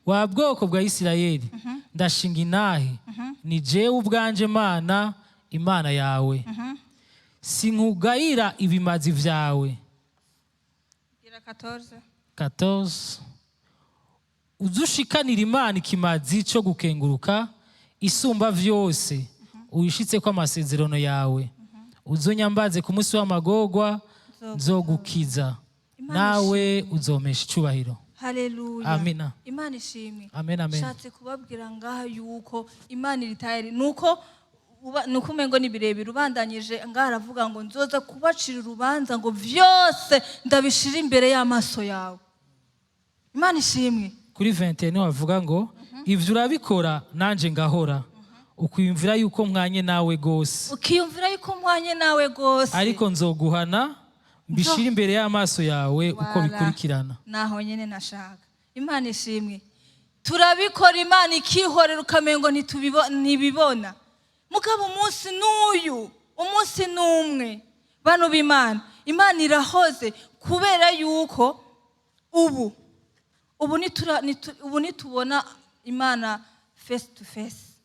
Wa bwoko bwa Isirayeli, ndashinga intahe: ni jewe ubwanje Mana, Imana yawe, sinkugayira ibimazi vyawe. Gira 14. 14. Uzushikanira Imana ikimazi cyo gukenguruka, isumba vyose uyishitse ko amasezerano yawe. Uzonyambaze ku munsi w'amagorwa, nzogukiza, Imana nawe uzompesha icubahiro. Haleluya. Amina. Imana ishimwe. Amen, amen. Nshatse kubabwira ngaha yuko Imana iri tayari, nuko nuko umengo ni birebire. Ubandanyije ngaha aravuga ngo nzoza kubacira urubanza, ngo vyose ndabishira imbere y'amaso yawe. Imana ishimwe. Kuri 21 bavuga ngo: "Ivyo urabikora, nanje ngahora, ukwiyumvira yuko mwanye nawe gose." Ukiyumvira yuko mwanye nawe gose. "Ariko nzoguhana, mbishire imbere y'amaso yawe uko Voilà. bikurikirana." Naho nyene nashaka. Imana ishimwe. Turabikora, Imana ikihorera, ukamengo ntibibona. Mugabo umunsi n'uyu, umunsi n'umwe, bantu b'Imana, Imana irahoze, kubera yuko ubu nitubona Imana face to face,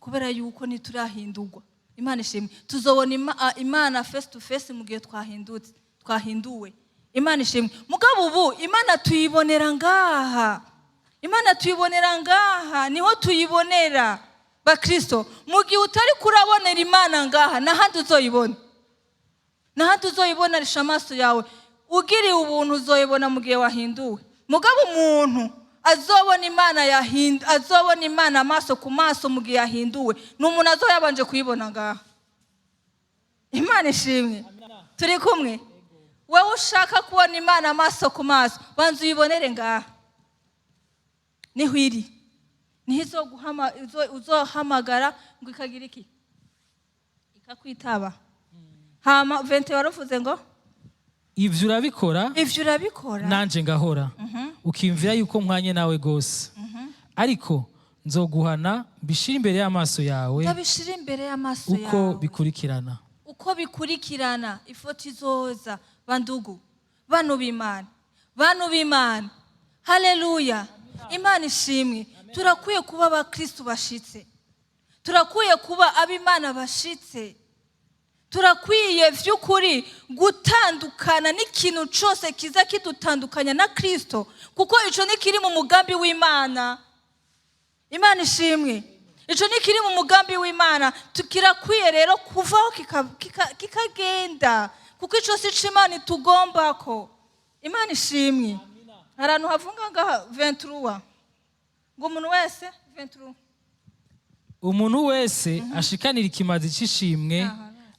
kubera yuko ntiturahindurwa. Imana ishimwe. Tuzobona Imana face to face mu gihe twahindutse, twahinduwe. Imana ishimwe. Mugabo ubu Imana tuyibonera ngaha, Imana tuyibonera ngaha, niho tuyibonera. Bakristo, mu gihe utari kurabonera Imana ngaha, n'ahandi uzoyibona, n'ahandi uzoyibonarisha amaso yawe. Ugiriye ubuntu uzoyibona mu gihe wahinduwe. Mugabo umuntu azobona Imana azobona Imana amaso ku maso mu gihe yahinduwe ni umuntu azoba yabanje kuyibona ngaha. Imana ishimwe. Turi kumwe. Wowe ushaka kubona Imana amaso ku maso, banza uyibonere ngaha, niho iri, niho uzohamagara ngo ikagira iki? Ikakwitaba. Hama 20 waravuze ngo? Ibyo urabikora. Ivyo urabikora. Nanje ngahora, ukiyumvira yuko nkwanye nawe rwose, ariko nzoguhana mbishire imbere y'amaso yawe. Ndabishira imbere y'amaso Uko yawe. bikurikirana. Uko bikurikirana. Ifoto izoza. Bandugu, bano b'Imana, bano b'Imana, haleluya, Imana ishimwe. Turakwiye kuba abakristu bashitse, turakwiye kuba ab'Imana bashitse, turakwiye vy'ukuri gutandukana n'ikintu cose kiza kidutandukanya na Kristo, kuko ico ntikiri mu mugambi w'Imana. Imana ishimwe. Ico ntikiri mu mugambi w'Imana. Kirakwiye rero kuvaho, kikagenda, kuko ico si co Imana itugombako. Imana ishimwe. Hari ahantu havuga ngaha 23 ngo umuntu wese, 23. Umuntu wese ashikanira ikimazi c'ishimwe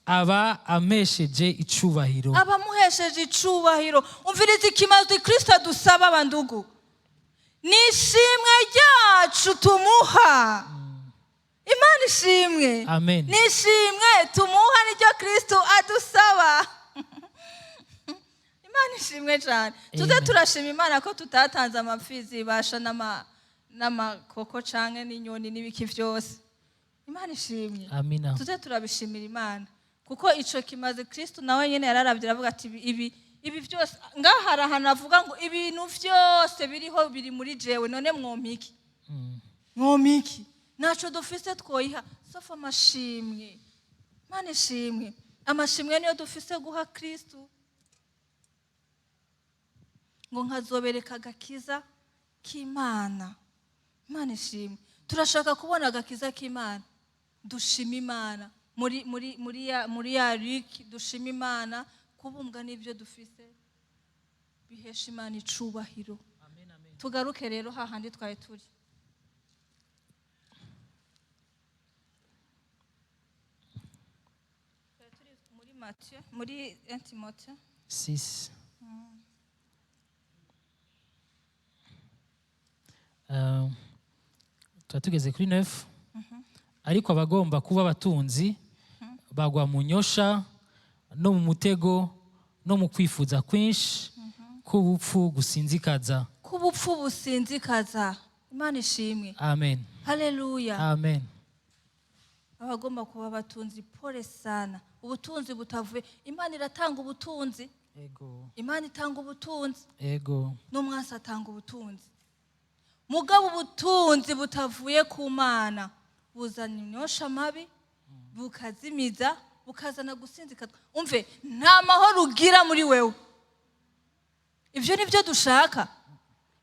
aba ampesheje icubahiro. Aba amuhesheje icubahiro. Umviriza, ikimazi Kristo adusaba, bandugu, ni ishimwe ryacu tumuha. Imana ishimwe. Amen. Ni ishimwe tumuha, niryo Kristo adusaba. Imana ishimwe cyane. Tuze Amen. turashima Imana ko tutatanze amapfizi basha n'amakoko canke n'inyoni n'ibiki vyose. Imana ishimwe. Amina. Tuze turabishimira Imana, kuko ico kimaze Kristo nawe nyene yararavye, aravuga ati ibi byose ngaha. Hari ahantu avuga ngo ibintu byose biriho biri muri jewe, none mwompa iki? Mwompa iki? Ntaco dufise twoyiha sauf amashimwe. Imana ishimwe. Amashimwe niyo dufise guha Kristo. Ngo nkazobereka agakiza k'Imana. Imana ishimwe. Turashaka kubona agakiza k'Imana, dushima Imana muri ya Luc. Dushima Imana kubumbwa n'ibyo dufise bihesha Imana icubahiro. Tugaruke rero hahandi twari turi muri Matthieu, muri 1 Timothée. 6. Tuba tugeze kuri 9. Ariko abagomba kuba abatunzi bagwa mu nyosha no mu mutego no mu kwifuza kwinshi k'ubupfu gusinzikaza. K'ubupfu businzikaza. Imana ishimwe. Amen. Haleluya. Amen. Abagomba kuba abatunzi, pole sana. Ubutunzi butavuye, Imana iratanga ubutunzi. Ego. Imana itanga ubutunzi. Ego. N'umwansi atanga ubutunzi. Mugabo ubutunzi butavuye ku Mana buzana imyosha mabi, bukazimiza, bukazana gusinzikazwa. Umve, nta mahoro ugira muri wewe. Ibyo ni byo dushaka?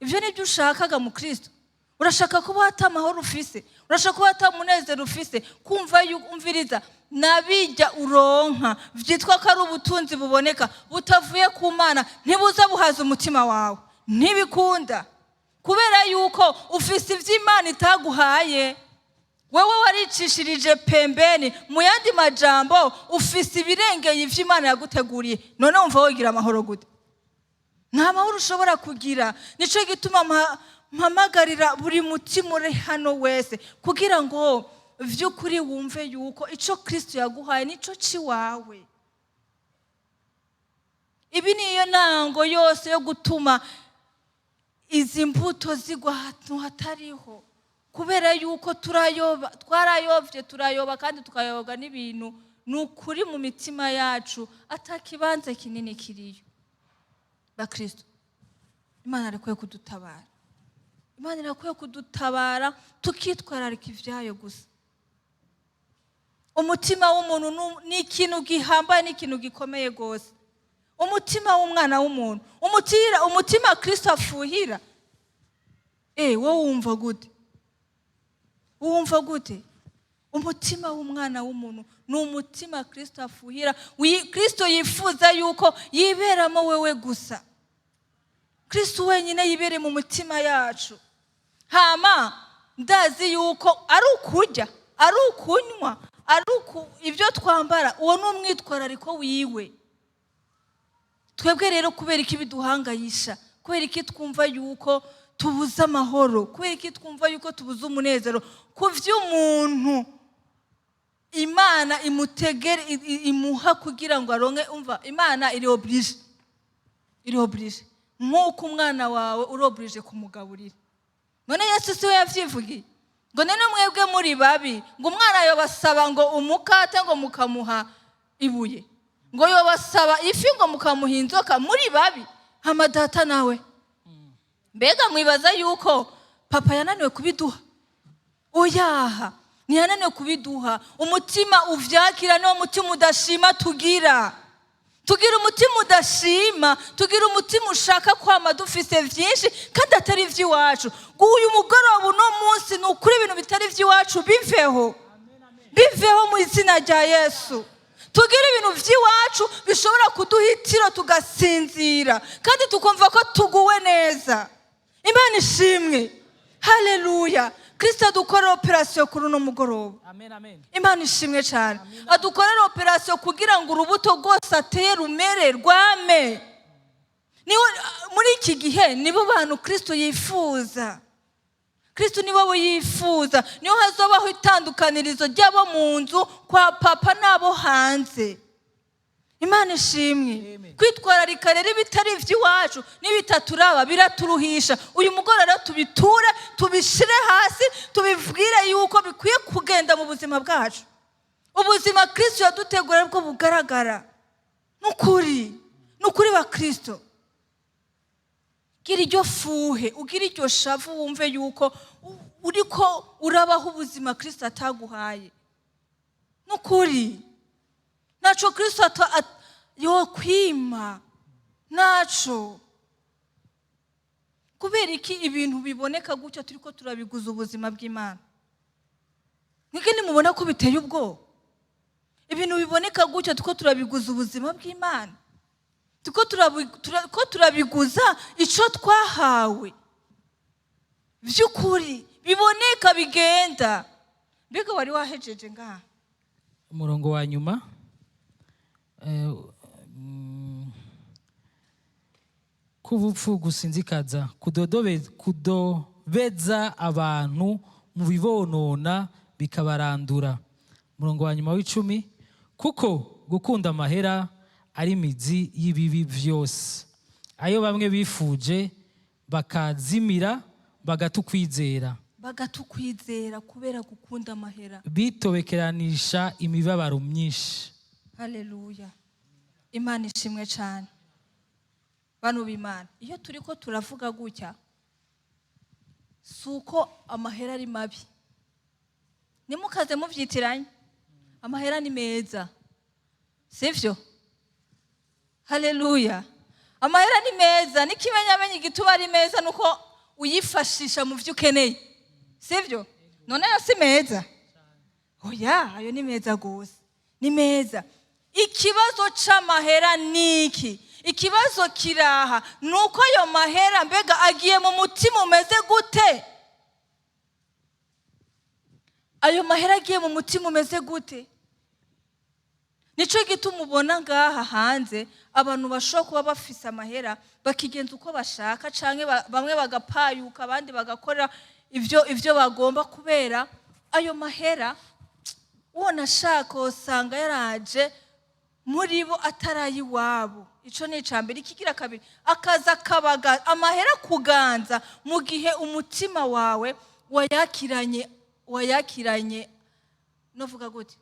Ibyo ni byo ushakaga mu Kristo? Urashaka kuba ata amahoro ufise? Urashaka kuba ata munezero ufise? Kumva yuko, umviriza, nabijya uronka byitwa ko ari ubutunzi buboneka butavuye ku Mana, ntibuza buhaza umutima wawe, ntibikunda, kubera yuko ufise iby'Imana itaguhaye. Wewe waricishirije pembeni. Mu yandi majambo, ufise ibirengeye ivy'Imana yaguteguriye. None wumva wogira amahoro gute? Nta mahoro ushobora kugira. Nicyo gituma mpamagarira buri mutima uri hano wese kugira ngo vy'ukuri wumve yuko ico Kristo yaguhaye nico ciwawe. Ibi niyo ntango yose yo gutuma izi mbuto zigwa ahantu hatariho, kubera yuko turayoba, twarayobye, turayoba kandi tukayoba n'ibintu. Ni ukuri, mu mitima yacu atakibanza kinini kiriyo. Bakristo, Imana irakwiye kudutabara. Imana irakwiye kudutabara, tukitwararika ibyayo gusa. Umutima w'umuntu ni ikintu gihambaye, ni ikintu gikomeye rwose. Umutima w'umwana w'umuntu, umutima Kristo afuhira. Wowe wumva gute? Wumva gute? Umutima w'umwana w'umuntu ni umutima Kristo afuhira. Kristo yifuza yuko yiberamo wewe gusa. Kristo wenyine yibere mu mutima yacu. Hama ndazi yuko ari ukurya, ari ukunywa, ari ibyo twambara, uwo ni umwitwarariko wiwe. Twebwe rero, kubera iki biduhangayisha? Kubera iki twumva yuko tubuze amahoro? Kubera iki twumva yuko tubuze umunezero ku vy'umuntu Imana imutegere, imuha kugira ngo aronke? Umva, Imana iri obligée, iri obligée nk'uko umwana wawe uri obligé kumugaburira. None Yesu si we yavyivugiye ngo none mwebwe muri babi, ngo umwana yobasaba ngo umukate ngo mukamuha ibuye, ngo yobasaba ifi ngo mukamuha inzoka? Muri babi, hama Data nawe, mbega mwibaza yuko Papa yananiwe kubiduha? Oyaha, ntiyananiwe kubiduha. Umutima uvyakira niwo mutima udashima tugira. Tugira umutima udashima, tugira umutima ushaka kwama dufise vyinshi kandi atari ivy'iwacu. Uyu mugoroba, uno munsi, ni ukuri ibintu bitari ivy'iwacu biveho, biveho mu izina rya Yesu. Tugira ibintu vy'iwacu bishobora kuduha itiro, tugasinzira kandi tukumva ko tuguwe neza. Imana ishimwe, haleluya! Kirisito adukorera opération kuri uno mugoroba. Amen, amen. Imana ishimwe cyane. Adukorera opération kugira ngo urubuto rwose ateye rumere, rwame. Niwe muri iki gihe, nibo bantu Kirisito yifuza. Kirisito nibo bo yifuza. Niho hazobaho itandukanirizo ry'abo mu nzu kwa Papa n'abo hanze. Imana ishimwe. Amen. Kwitwararika rero ibitari iby'iwacu n'ibitaturaba biraturuhisha. Uyu mugoroba rero tubiture, tubishire hasi, tubibwire yuko bikwiye kugenda mu buzima bwacu. Ubuzima Kirisito yadutegura bwo bugaragara. Nukuri, nukuri ba Kirisito, gira iryo fuhe, ugira iryo shavu, wumve yuko uriko urabaho ubuzima Kirisito ataguhaye. Nukuri ntaco Kirisito yokwima, ntaco. Kubera iki ibintu biboneka gutya turiko turabiguza ubuzima bw'Imana? Mwige nimubona ko biteye ubwoba. Ibintu biboneka gutya turiko turabiguza ubuzima bw'Imana, turiko turabiguza ico twahawe by'ukuri biboneka bigenda. Mbega wari wahejeje ngaha? Umurongo wa nyuma, k'ubupfu gusinzikaza, kudobeza abantu mu bibonona bikabarandura. Umurongo wa nyuma w'10: kuko gukunda amahera ari imizi y'ibibi vyose, ayo bamwe bifuje bakazimira, bagatukwizera. Bagatukwizera kubera gukunda amahera. Bitobekeranisha imibabaro myinshi. Haleluya, Imana ishimwe cyane. Bantu b'Imana, iyo turi ko turavuga gutya, si uko amahera ari mabi. Nimukaze mubyitiranye. Amahera ni meza, sibyo? Haleluya! Amahera ni meza, n'ikimenyamenye igituma ari meza ni uko uyifashisha mu byo ukeneye, sibyo? None ayo si meza? Oya, ayo ni meza rwose, ni meza. Ikibazo c'amahera ni iki? Ikibazo kiraha ni uko ayo mahera mbega agiye mu mutima umeze gute? Ayo mahera agiye mu mutima umeze gute? Nicyo gituma ubona ngaha hanze abantu bashobora kuba bafise amahera bakigenza uko bashaka, canke bamwe bagapayuka, abandi bagakora ibyo bagomba kubera ayo mahera. Uwo nashaka usanga yaraje muri bo ataraye iwabo. Ico ni ica mbere. Ikigira kabiri, akaza akabaga amahera kuganza mu gihe umutima wawe wayakiranye, novuga gute,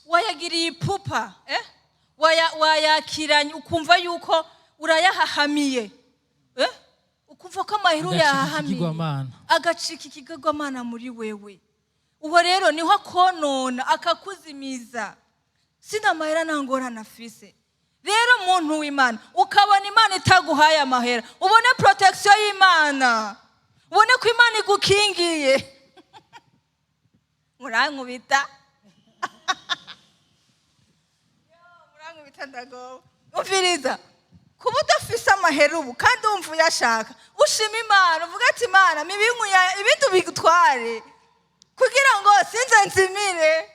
wayagiriye ipupa, eh? Wayakiranye ukumva yuko urayahahamiye, eh? Ukumva ko amahera Agacika uyahahamiye. Ikigirwamana. Agacika ikigirwamana muri wewe. Uwo rero niho akonona, akakuzimiza. Sina amahera, nta ngorane afise. Rero muntu w'Imana, ukabona Imana itaguhaye amahera, ubone protection y'Imana, ubone ko Imana igukingiye. Murankubita, murankubita, ndagowe. Umviriza, kuba udafise amahera ubu kandi wumva uyashaka, ushima Imana, uvuga ati: "Imana mibinkuya, ibindi ubitware kugira ngo sinze nzimire."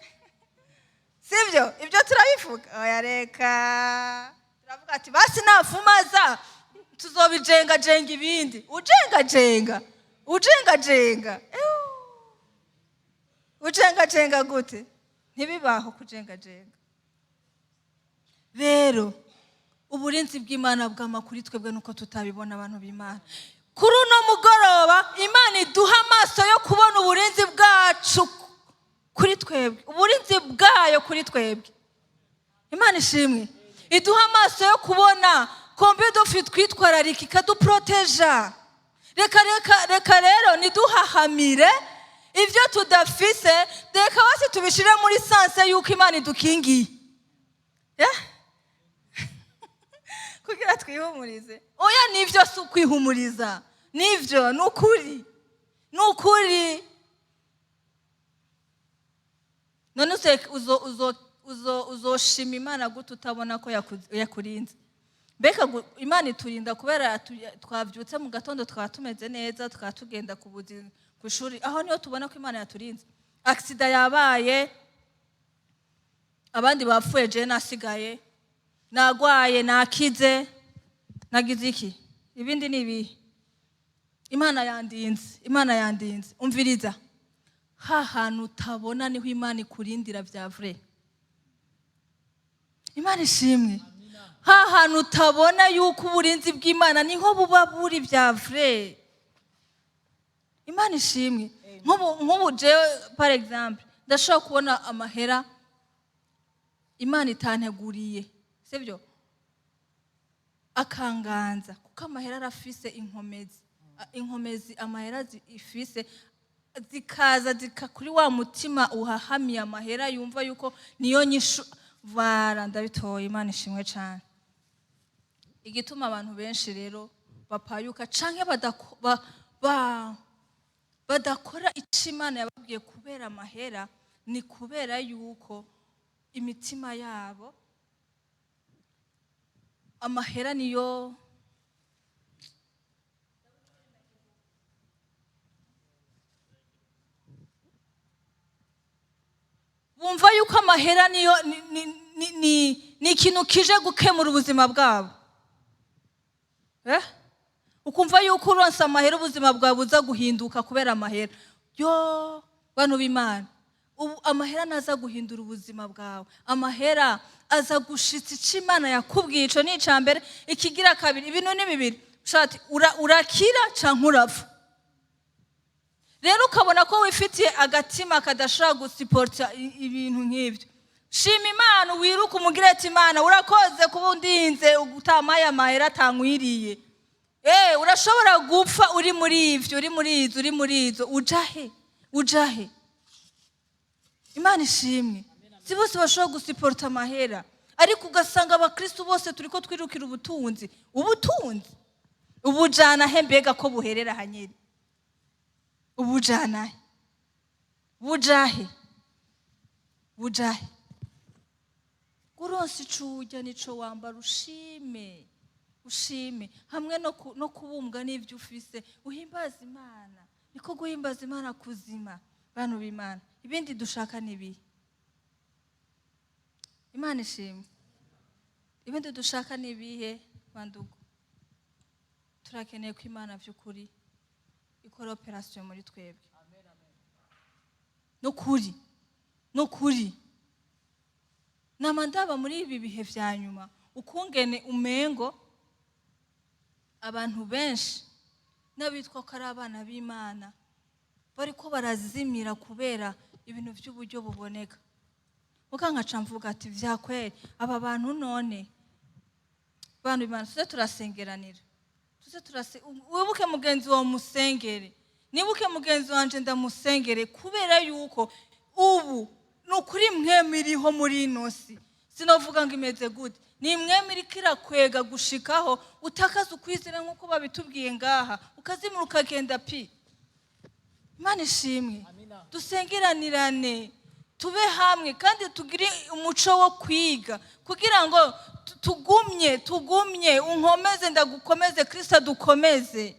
Sibyo? Ibyo turabivuga? Oya, reka. Turavuga ati: "Basi nafumaza tuzobijengajenga." Ibindi ujengajenga, ujengajenga. Ew. Ujengajenga gute? Ntibibaho kujengajenga. Rero uburinzi bw'Imana bwama kuri twebwe, nuko tutabibona. Abantu b'Imana, kuri uno mugoroba Imana iduha amaso yo kubona uburinzi bwacu kuri twebwe, uburinzi bwayo kuri twebwe. Imana ishimwe, iduha amaso yo kubona kombe dufi twitwararika, ikaduproteja. Reka, reka, reka rero ntiduhahamire ibyo tudafise. Reka bose tubishire muri sens y'uko Imana idukingiye. Eh? Kugira twihumurize. Oya, nibyo, si ukwihumuriza, nibyo, ni ukuri, ni ukuri. None uzoshima Imana gute utabona ko yakurinze? Mbega Imana iturinda kubera twabyutse mu gatondo, tukaba tumeze neza, tukaba tugenda ku buzi, ku ishuri? Aho niho tubona ko Imana yaturinze? Accident yabaye, abandi bapfuye, jewe nasigaye, nagwaye nakize, nagize iki? Ibindi ni ibihe? Imana yandinze, Imana yandinze. Umviriza, ha hantu utabona niho Imana ikurindira bya vrai. Imana ishimwe. Ha hantu utabona yuko uburinzi bw'Imana, niho buba buri bya vrai. Imana ishimwe. Nk'ubu jewe, par exemple, ndashobora kubona amahera Imana itanteguriye, sibyo, akanganza, kuko amahera arafise inkomezi. Inkomezi amahera ifise zikaza zika kuri wa mutima uhahamiye amahera, yumva yuko niyo nyishu. Vara ndabitoye. Imana ishimwe cyane. Igituma abantu benshi rero bapayuka canke badakora ico Imana yababwiye kubera amahera, ni kubera yuko imitima yabo amahera niyo. Bumva yuko amahera niyo ni ikintu kije gukemura ubuzima bwabo. Eh? Ukumva yuko uronse amahera ubuzima bwawe buza guhinduka kubera amahera. Yo, bantu b'Imana, ubu amahera ntaza guhindura ubuzima bwawe. Amahera aza gushitsa ico Imana yakubwiye. Ico ni ica mbere. Ikigira kabiri, ibintu ni bibiri. Ushati urakira canke urapfa. Rero ukabona ko wifitiye agatima kadashobora gusiporta ibintu nk'ibyo, shima Imana, wiruke umugire ati: "Imana, urakoze kuba undinze, utamaye amahera atankwiriye." Urashobora gupfa uri muri ivyo, uri muri izo, uri muri izo. Ujahe? Ujahe? Imana ishimwe. Si bose bashobora gusiporta amahera, ariko ugasanga abakristu bose turiko twirukira ubutunzi. Ubutunzi ubujana he? Mbega ko buherera hanyene, ubujana he? Bujahe? Bujahe? Uronse ico urya nico wambara, ushime, ushime hamwe no kubumbwa n'ibyo ufise, uhimbaza Imana. Niko guhimbaza Imana kuzima. Bantu b'Imana, ibindi dushaka ni ibihe? Imana ishimwe. Ibindi dushaka ni ibihe, bandugu? Turakeneye ko Imana by'ukuri ikora opération muri twebwe. Nukuri, nukuri, nama ndaba muri ibi bihe vya nyuma ukungene umengo abantu benshi n'abitwa ko ari abana b'Imana bariko barazimira kubera ibintu by'uburyo buboneka. Muka nkaca mvuga ati: "Vyakweri aba bantu none?" Bantu b'Imana, tuze turasengeranira, tuze turase. Wibuke mugenzi wawe, musengere. Nibuke mugenzi wanje, ndamusengere, kubera yuko ubu ni ukuri mwe iriho muri ino si, sinovuga ngo imeze gute, ni imwe iriko irakwega gushikaho utakaza ukwizera nk'uko babitubwiye ngaha, ukazimira, ukagenda pi. Imana ishimwe. Dusengeranirane, tube hamwe, kandi tugire umuco wo kwiga kugira ngo tugumye unkomeze, ndagukomeze, Kristo adukomeze.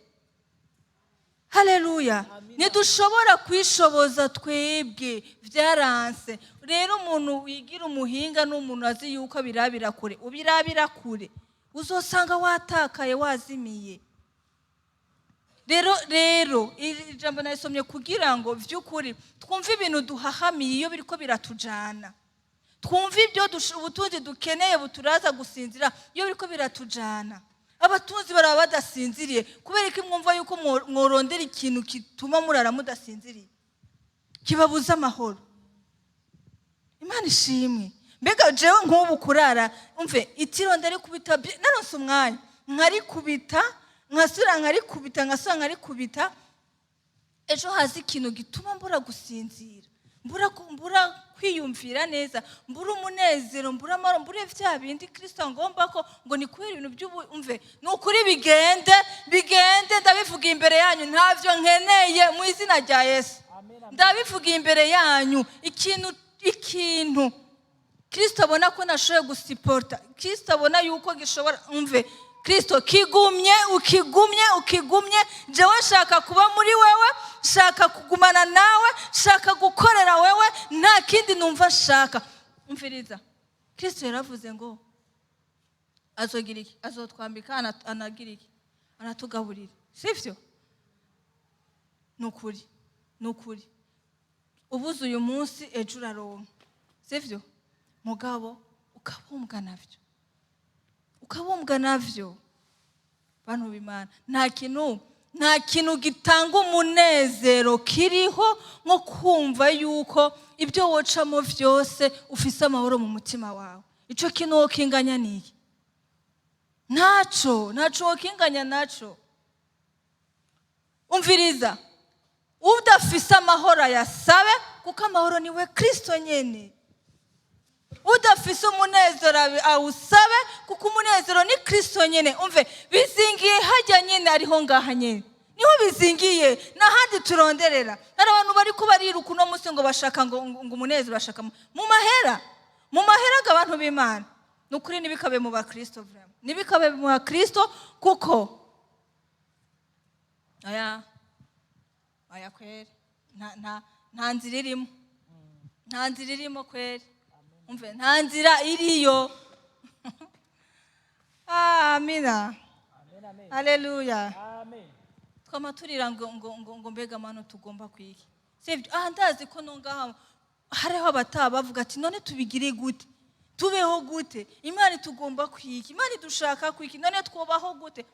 Haleluya! Ntidushobora kwishoboza twebwe, byaranse. Rero umuntu wigira umuhinga ni umuntu azi yuko abirabira kure. Ubirabira kure. Uzosanga watakaye, wazimiye. Rero iri jambo narisomye kugira ngo vy'ukuri twumve ibintu duhahamiye iyo biriko biratujana, twumve ibyo ubutunzi dukeneye buturaza gusinzira iyo biriko biratujana. Abatunzi baraba badasinziriye kubera ko mwumva yuko mworondera ikintu gituma murara mudasinziriye, kibabuza amahoro. Imana ishimwe. Mbega jewe nk'ubu kurara, umve, itiro ndarikubita, naronse umwanya nkarikubita, nkasubira nkarikubita, nkasubira nkarikubita. Ejo haza ikintu gituma mbura gusinzira, mbura kwiyumvira neza, mbura umunezero, mbura amahoro, mbura vya bindi Kristo ngomba ko ngo ni kubera ibintu by'ubu. Umve, ni ukuri, bigende, bigende. Ndabivuga imbere yanyu, ntavyo nkeneye mu izina rya Yesu. Ndabivuga imbere yanyu, ikintu Kristo abona ko nashoboye gusiporta, Kristo abona yuko gishobora, umve, Kristo kigumye, ukigumye, ukigumye. Jewe nshaka kuba muri wewe, nshaka kugumana nawe, nshaka gukorera wewe, nta kindi numva nshaka. Umviriza, Kristo yaravuze ngo azogira iki? Azotwambika, anagira iki? Anatugaburira, sivyo? Ni ukuri, ni ukuri, ubuze uyu munsi, ejo uraronka, sivyo? Mugabo ukabumbwa navyo, ukabumbwa navyo. Bantu b'Imana, nta kintu gitanga umunezero kiriho nko kumva yuko ibyo wocamo vyose ufise amahoro mu mutima wawe. Ico kintu wokinganya niki? Ntaco, ntaco wokinganya naco. Umviriza, udafise amahoro ayasabe, kuko amahoro niwe Kristo nyene. Udafise umunezero awusabe, kuko umunezero ni Kristo nyene. Umve, bizingiye hajya nyene, ariho ngaha nyene niho bizingiye, n'ahandi turonderera. Hari abantu bari ko bariruka uno munsi ngo bashaka ngo umunezero, bashaka mu mahera, mu mahera. Ngo abantu b'Imana, ni ukuri, ntibikabe mu bakristo, vraiment ntibikabe mu bakristo, kuko aya kweri nta nzira irimo, nta nzira irimo kweri. Umve, nta nzira iriyo. Amina, haleluya. Twama turira ngo mbega mano tugomba kwiki? Sibyo? Aha ndazi ko no ngaha hariho abataha bavuga ati: "None tubigire gute? Tubeho gute? Imana itugomba kwiki? Imana idushaka kwiki? None twubaho gute?"